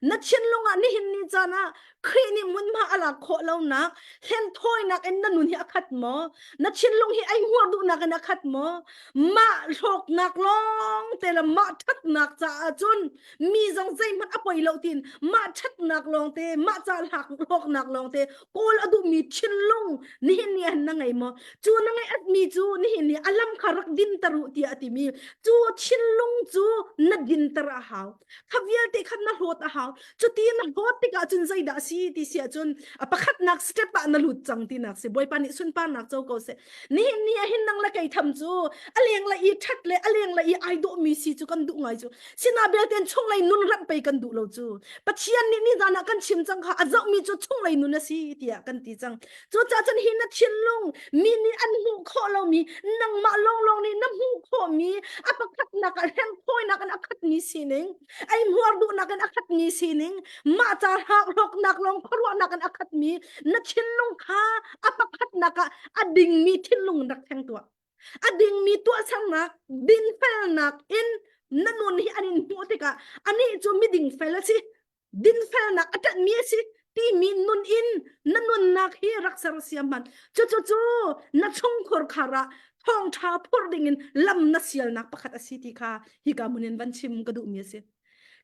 Na thinlung ah nihin ni caan ah Khrih nih hmunhma a lak khawh lonak hlenthawinak in na nun hi a khat maw? Na thinlung hi ei hmuar duhnak in a khat maw? Mah hlawknak lawng te le mah ṭhatnak caah cun mi zong zeihmanh a poi lo tiin mah ṭhatnak lawng te mah ca hlawknak lawng te kawl a duhmi thinlung nihin ni ah na ngei maw? Cu na ngeih mi cu nihin ni a lam kha rak dinter u tiah a timi cu thinlung cu na dinter a hau. Kha vialte kha na hlawt a hau. Cuti na hlawt tikah cun zeidah a si ti si ahcun a pakhatnak step ah na lut cang tinak si. Bawipa nih sunparnak co ko seh. Nihin ni ah hin nang le kei tham cu a leng le i ṭhat le a leng le i ai dawhmi si cu kan duh ngai cu. Sina belte chunglei nun remh pei kan duh lo cu. Pathian nih nizan ah kan chim cang kha a zohmi cu chunglei nun a si tiah kan ti cang. Cucaah cun hi na thinlung mi nih an hmuh khawh lomi nangmah lawnglawng nih na hmuh khawhmi a pakhatnak ah hlengthawinak in a khatmi sining ei hmuar duhnak in a khatmi sining mah ca hlawknak lawng khuaruahnak in a khatmi na thinlung kha a pakhatnak ah a dingmi thinlung rak thleng tuah a dingmi tuahsernak dinfelnak in na nun hi an in hmuh tikah anih cu miding fel a si dinfelnak a ṭanhmi a si timi nun in na nunnak hi rak sersiam hmanh cucu cu na chungkhur khar ah thawngṭha phurh dingin lam na sialnak pakhat a si ti kha hika hmun in van chim ka duhmi a si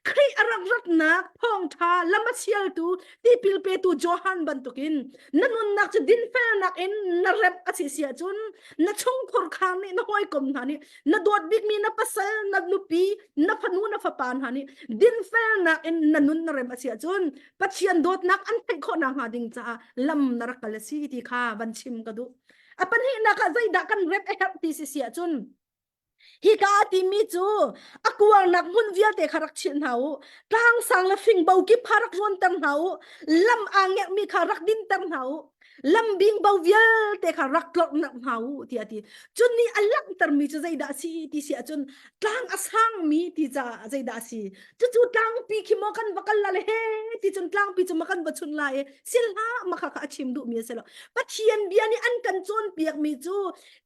Khrih a rak ratnak thawngṭha lam a sialtu tipil petu Johan bantukin na nunnak cu dinfelnak in na remh a si si ahcun na chungkhur khar nih na hawikom hna nih na dawt bikmi na pasal na nupi na fanu na fapa hna nih dinfelnak in na nun na rem a si ahcun Pathian dawtnak an theih khawh nakhnga ding caah lam na rak kal a si ti kha van chim ka duh. A pahnihnak ah zeidah kan remh a herh ti si si ahcun hika a timi cu a kuarnak hmun vialte kha rak chilh hna u tlangsang le fingbo kip kha rak rawnter hna u lam aa ngerhmi kha rak dinter hna u. Lambing bo vialte kha rak tlorh nak hna u tiah a ti. Cun nih a langhtermi cu zeidah a si ti si ahcun tlang a sangmi ti caah zeidah a si. Cucu tlangpi khi maw kan va kal la le he ti cun tlangpi cu ma kan va chun la i sil hlah ma kha kha a chim duhmi a si lo. Pathian bia nih an kan cawnpiakmi cu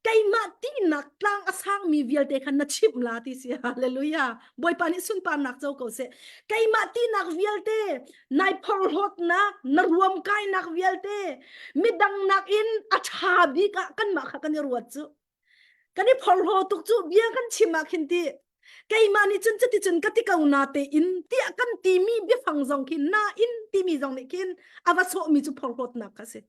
keimah tinak tlang a sangmi vialte kha na chimh la ti si. Hallelujah. Bawipa nih sunparnak co ko seh. Keimah tinak vialte nai phorhlawtnak na ruamkainak vialte midang nakin a ṭha bik ah kanmah kha kan i ruat cu kan i phorhlaw tuk cu bia kan chim ah khin ti keimah nih cun cuticun ka ti ko na te in tiah kan timi biafang zong khi na in timi zong nih khin a va sawhmi cu phorhlawtnak kha si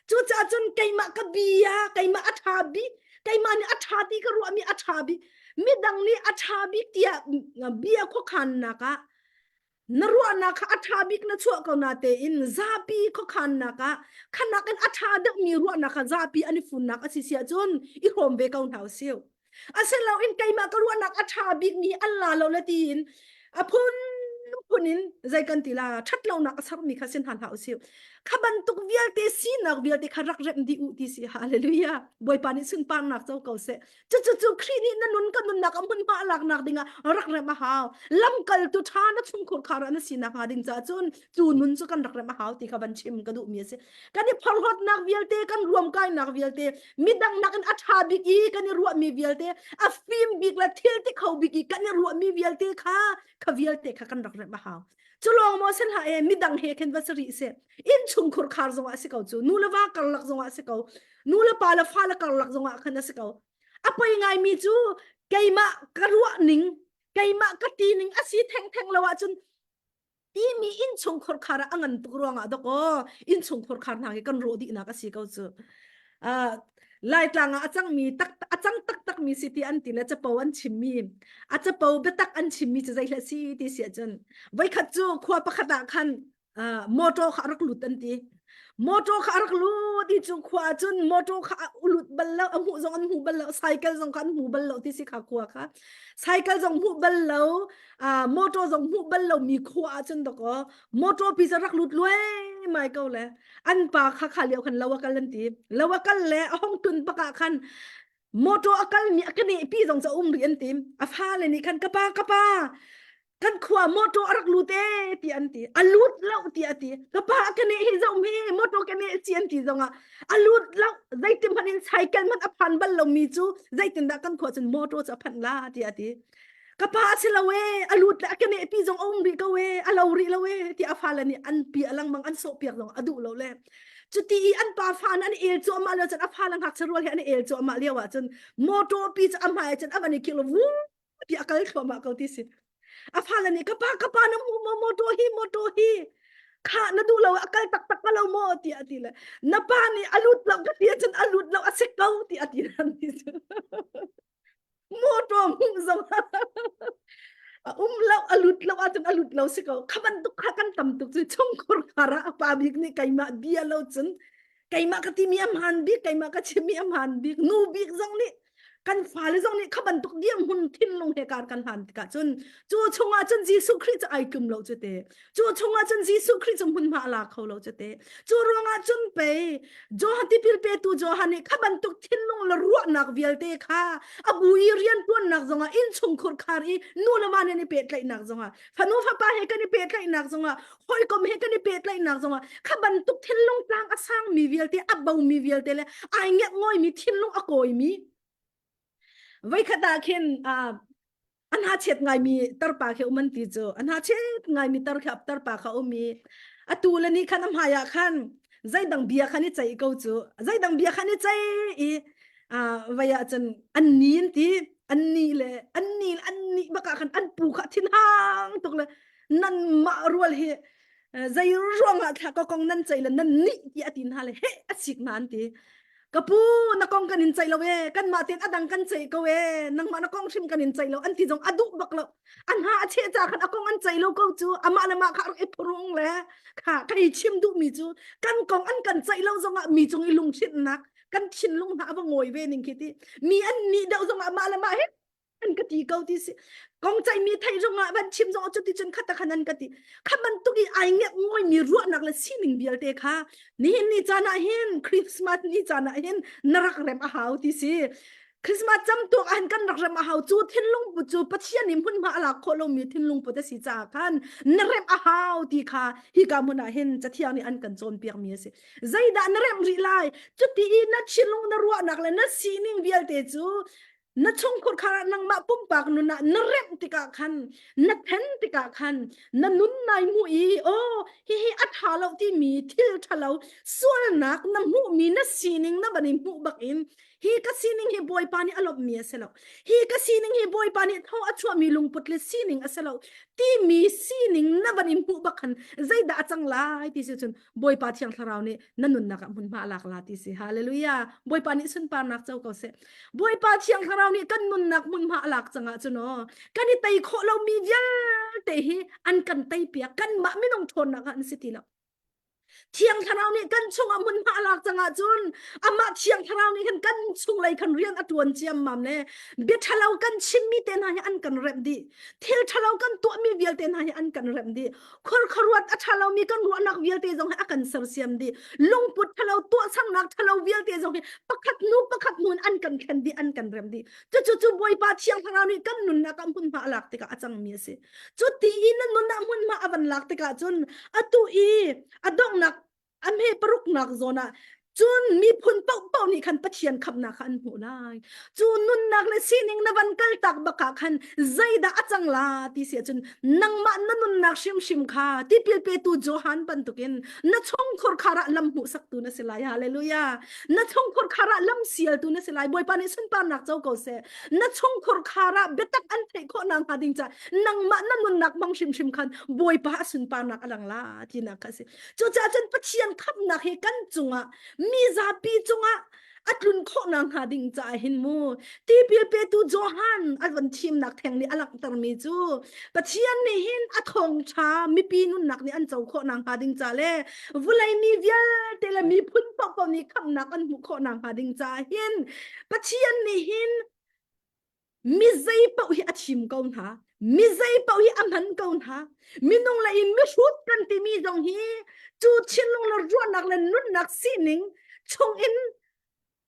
cucaah cun keimah ka bia keimah a ṭha bik keimah nih a ṭha ti ka ruahmi a ṭha bik midang nih a ṭha bik tiah bia khuakhannak ah Na ruahnak kha a ṭha bik na chuah ko na tein zapi khuakhannak ah khanak in a ṭha deuhmi ruahnak kha zapi an i funnak a si si ahcun i hrawm ve ko hna usih. Asiloin keimah ka ruahnak a ṭha bikmi an la lo le tiin a phun phun in zei kan ti la ṭhat lonak a sermi kha sin hna hlah usih. Kha bantuk vialte sinak vialte kha rak remh dih u ti si. Hallelujah. Bawipa nih sunparnak co ko seh. Cucu Khrih nih na nun ka nunnak a hmunhma a laknak dingah rak remh a hau. Lamkaltu ṭha na chungkhur khar ah na sinak hnga ding caah cun cu nun cu kan rak remh a hau ti kha van chim ka duhmi a si. Kan i phorhlawtnak vialte, kan ruamkainak vialte, midang nakin a ṭha bik i kan i ruahmi vialte, a fim bik le thil ti kho bik i kan i ruahmi vialte kha kha vialte kha kan rak remh a hau. Cu lawng maw sin hlah e midang he khin va si rih seh. Innchungkhur khar zongah a si ko cu, nu le va karlak zongah a si ko, nu le pa le fa le karlak zongah khan a si ko a poi ngaimi cu keimah ka ruah ning keimah ka ti ning a si thengtheng lo ahcun timi innchungkhur khar ah a ngan tuk ruangah dok aw innchungkhur khar hna hi kan rawh dihnak a si ko cu uh, Laitlang ah a cangmi tak a cang taktak mi si ti an ti le capo an chimmi a capo biatak an chimmi cu zei hleh si ti si ahcun voikhat cu khua pakhat ah khan uh, motor kha a rak lut an ti motor kha a rak lut i cu khua ah cun motor kha a lut bal lo a hmuh zong an hmu bal lo cycle zong kha an hmu bal lo ti si kha khua kha cycle zong hmuh bal lo uh, motor zong hmuh bal lo mi khua ah cun dakaw motor pi cu rak lut luai mai ko le an pa kha kha lio khan lo a kal an ti lo a kal le a hong tun bak ah khan motor a kal mi a ka pi zong cu a um rih an ti a fale nih khan ka pa ka pa kan khua motor a rak lut e ti an ti a lut lo ti a ti ka pa ka ne hi zong hi motor ka ne chi an ti zong ah a lut lo zeitin hmanh in cycle hmanh a phan bal lo mi cu zeitin dah kan khua cun motor cu a phanh la ti a ti ka pa a si lo e a lut le a ke ne pi zong a um rih ko e a lo rih lo e ti a fale nih an pi a langmang an sawh piak zong a duh lo le cuti i an pa fa an el cuahmah lio cun a fa le ngakchia rual he an el cuahmah lio ah cun motor pi cu a hmai cun a van i khik lo ti a kal thluahmah ko ti si a fale nih ka pa ka pa na hmu maw motor hi motor hi kha na duh lo a kal taktak ka lo maw tiah a ti le na pa nih a lut lo ka ti ahcun a lut lo a si ko ti a ti ran ti cu motor hmuh zong a um lo a lut lo ahcun a lut lo si ko kha bantuk kha kan tam tuk cu chungkhur khar ah a pa bik nih keimah bia lo cun keimah ka timi a hmaan bik keimah ka chimmi a hmaan bik nu bik zong nih kan fale zong nih kha bantuk dirhmun thinlung he kar kan hlan tikah cun cu chungah cun Jesuh Khrih cu ai tlum lo cu te cu chungah cun Jesuh Khrih cu hmunhma a la kho lo cu te cu ruangah cun pei Johan tipil petu Johan nih kha bantuk thinlung le ruahnak vialte kha a bu i riantuannak zongah innchungkhur khar i nu le va nih i pehtlaihnak zongah fanu fapa he kan i pehtlaihnak zongah hawikom he kan i pehtlaihnak zongah kha bantuk thinlung tlang a sangmi vialte a bomi vialte le ai ngiat ngawimi thinlung a kawimi voikhat ah khin an ha chiat ngaimi tarpa khi um an ti cu an ha chiat ngaimi tar khi tarpa kha um i atu le ni khan a hmai ah khan zeidang bia khan i ceih ko cu zeidang bia khan i ceih i vai ah cun an ni an ti an ni le an ni an ni bak ah khan an pu kha thin hang tuk le nan mah rual hi zei ruangah thla ka kong nan ceih le nan nih ti a ti hna le he a sik hna an ti ka pu na kong kan in ceih lo e kan mah ten adang kan ceih ko e nangmah na kong hrim kan in ceih lo an ti zong a duh bak lo an ha a cheh ca khan a kong an ceih lo ko cu amah le mah kha rak i phurung le kha ka i chim duh mi cu kan kong an kan ceih lo zongah mi cung i lungthlinnak kan thinlung hna a va ngawi ve ning khi ti mi an nih deuh zongah mah le mah he. An ka ti ko ti si. Kong caihmi theih zong ah van chim zong ah cuti cun khat khan an ka ti. Kha bantuk i ai ngeih ngawimi ruahnak le sining vialte kha nihin ni caan ah hin Christmas ni caan ah hin na rak rem a hau ti si. Christmas cam tuak ah hin kan rak rem a hau cu thinlung put cu Pathian nih hmunhma a lak khawh lomi thinlung put a si caah khan na remh a hau ti kha hika hmun ah hin Cathiang nih an kan cawnpiakmi a si. Zeidah na remh rih lai? Cuti i na thinlung na ruahnak le na sining vialte cu na chungkhur khar ah nangmah pumpak nun ah na remh tikah khan na then tikah khan na nun nai hmuh i oh hihi a ṭha lo timi thil ṭhalo sualnak na hmuhmi na sining na van i hmuh bak in hi ka sining hi Bawipa nih a lawmhmi a si lo hi ka sining hi Bawipa nih thaw a chuahmi lungput le sining a si lo timi sining na van i hmuh bak khan zeidah a cang lai ti si cun Bawipa Thiang Thlarau nih na nunnak ah hmunhma a lak la ti si. Hallelujah. Bawipa nih sunparnak co ko seh. Bawipa Thiang Thlarau nih kan nunnak hmunhma a lak cang ahcun aw kan i tei khawh lomi vialte hi an kan tei piak kanmah minung ṭhawnnak ah an si ti lo. Thiang Thlarau nih kan chungah hmunhma a lak cang ahcun amah Thiang Thlarau nih khan kan chunglei khan rian a ṭuan ciammam le bia ṭhalo kan chimmi te hna hi an kan remh dih. Thil ṭhalo kan tuahmi vialte hna hi an kan remh dih. Khuarkharuat a ṭha lomi kan ruahnak vialte zong hi a kan sersiam dih. Lungput ṭhalo, tuahsernak ṭhalo vialte zong hi pakhat hnu pakhat hnu in an kan thlen dih, an kan rem dih. Cucu cu Bawipa Thiang Thlarau nih kan nunnak ah hmunhma a lak tikah a cangmi a si. Cu ti i na nun ah hmunhma a van lak tikah cun atu i a donghnak a hme paruknak zawn ah cun miphun paohpaoh nih khan Pathian khamhnak kha an hmuh lai. Cu nunnak le sining na van kaltak bak ah khan zeidah a cang la ti si ahcun nangmah na nunnak hrimhrim kha tipil petu Johan bantukin na chungkhur khar ah lam hmuhsaktu na si lai. Hallelujah. Na chungkhur khar ah lam sialtu na si lai. Bawipa nih sunparnak co ko seh. Na chungkhur khar ah biatak an theih khawh nak hnga ding ca nangmah na nunnak hmang hrimhrim khan Bawipa a sunparnak a lang la tinak kha a si. Cucaah cun Pathian khamhnak hi kan cungah mi zapi cungah a tlun khawh nakhnga ding caah hin mu tipil petu Johan a van thimnak theng nih a langhtermi cu Pathian nih hin a thawngṭha mipi nunnak nih an co khawh nakhnga ding ca le vulei mi vialte le miphun paohpaoh nih khamhnak an hmuh khawh nakhnga ding caah hin Pathian nih hin mi zei paoh hi a thim ko hna mi zei paoh hi a hman ko hna minung le in mihrut kan timi zong hi cu thinlung le ruahnak le nunnak sining chung in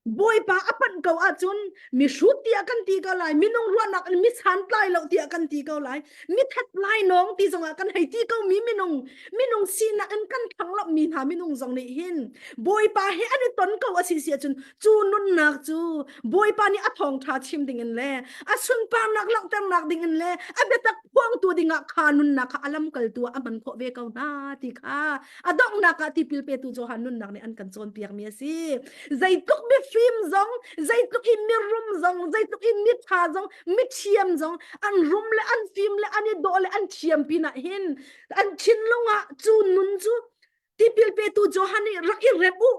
Bawipa a panh ko ahcun mihrut tiah kan ti ko lai minung ruahnak in mi santlai lo tiah kan ti ko lai mi that lai nawng ti zongah kan hei ti ko mi minung minung sinak in kan thlanglop mi hna minung zong nih hin Bawipa he an i ton ko a si si ahcun cu nunnak cu Bawipa nih a thawngṭha chim dingin le a sunparnak langhternak dingin le a biatak phuangtu dingah kha nunnak kha a lamkaltu ah a hman khawh ve ko hna ti kha a donghnak ah tipil petu Johan nunnak nih an kan cawnpiakmi a si. Zeitluk mifim zong, zeitluk i mirum zong, zeitluk i mitha zong, mithiam zong an rum le an fim le an i dawh le an thiam pinah hin an thinlung ah cu nun cu tipil petu Johan nih rak i rep u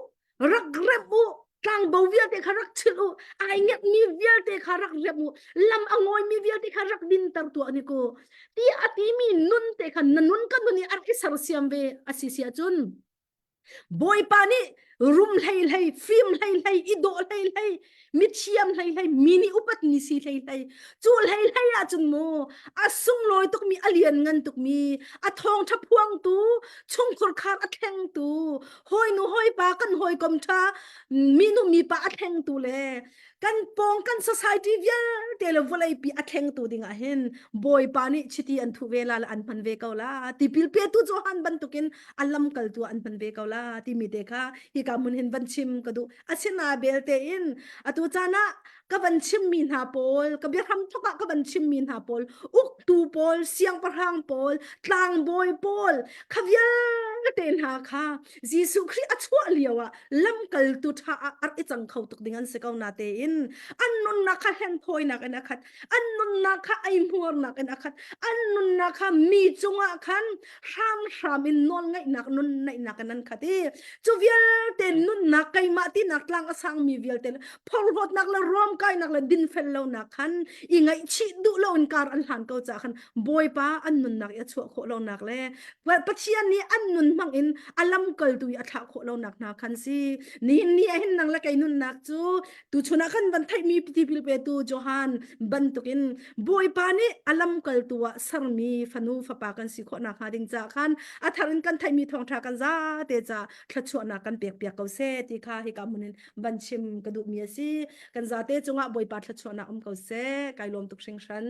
rak rep u tlangbo vialte kha rak chilh u ai ngetmi vialte kha rak rep u lam a ngawimi vialte kha rak dinter tuah ni ku ti a timi nun te kha na nun ka nun i a rak i sersiam ve a si si ahcun Bawipa nih rum hlei hlei fim hlei hlei i dawh hlei hlei mithiam hlei hlei mi nih upat mi si hlei hlei cu hlei hlei ahcun mu a sunglawi tukmi a lian ngan tukmi a thawngṭha phuangtu chungkhur khar a thlengtu hawinu hawipa kan hawikom ṭha minu mipa a thlengtu le kan pawng kan society vialte le vawleipi a thlengtu dingah hin Bawipa nih chiti an thuh ve la le an hman ve ko la tipil petu Johan bantukin a lamkaltu an hman ve ko la timi te kha hika hmun hin van chim ka duh asina belte in atu caan ah ka van chimmi hna pawl ka biahram thok ah ka van chimmi hna pawl uktu pawl siangpahrang pawl tlangbawi pawl kha vialte hna kha Jesuh Khrih a chuah lio ah lamkaltu ṭha ah ar i cang kho tuk ding an si ko na tein an nunnak kha hlenthawinak in a khat an nunnak kha eihmuarnak in a khat an nunnak kha mi cungah khan hramhram in nawlngaihnak nun neihnak in an khat i cu vialte nunnak keimah tinak tlang a sangmi vialte phorhlawtnak le ruamkainak le dinfel lonak khan i ngaihchih duh lo in kar an hlan ko caah khan Bawipa an nunnak i a chuah khawh lonak le Pathian nih an nunnak. nun hmang in a lamkaltu i a thlah khawh lonak hna khan si. Nihin ni ah hin nang le kei nunnak cu tuchun ah khan van theihmi tipil petu Johan bantukin Bawipa nih a lamkaltu ah sermi fanu fapa kan si khawh nakhnga ding caah khan a thar in kan theihmi thawngṭha kan zate ca thluachuahnak kan pek piak ko seh ti kha hika hmun in van chim ka duhmi a si. Kan zate cungah Bawipa thluachuahnak um ko seh. Kai lawm tuk hringhran.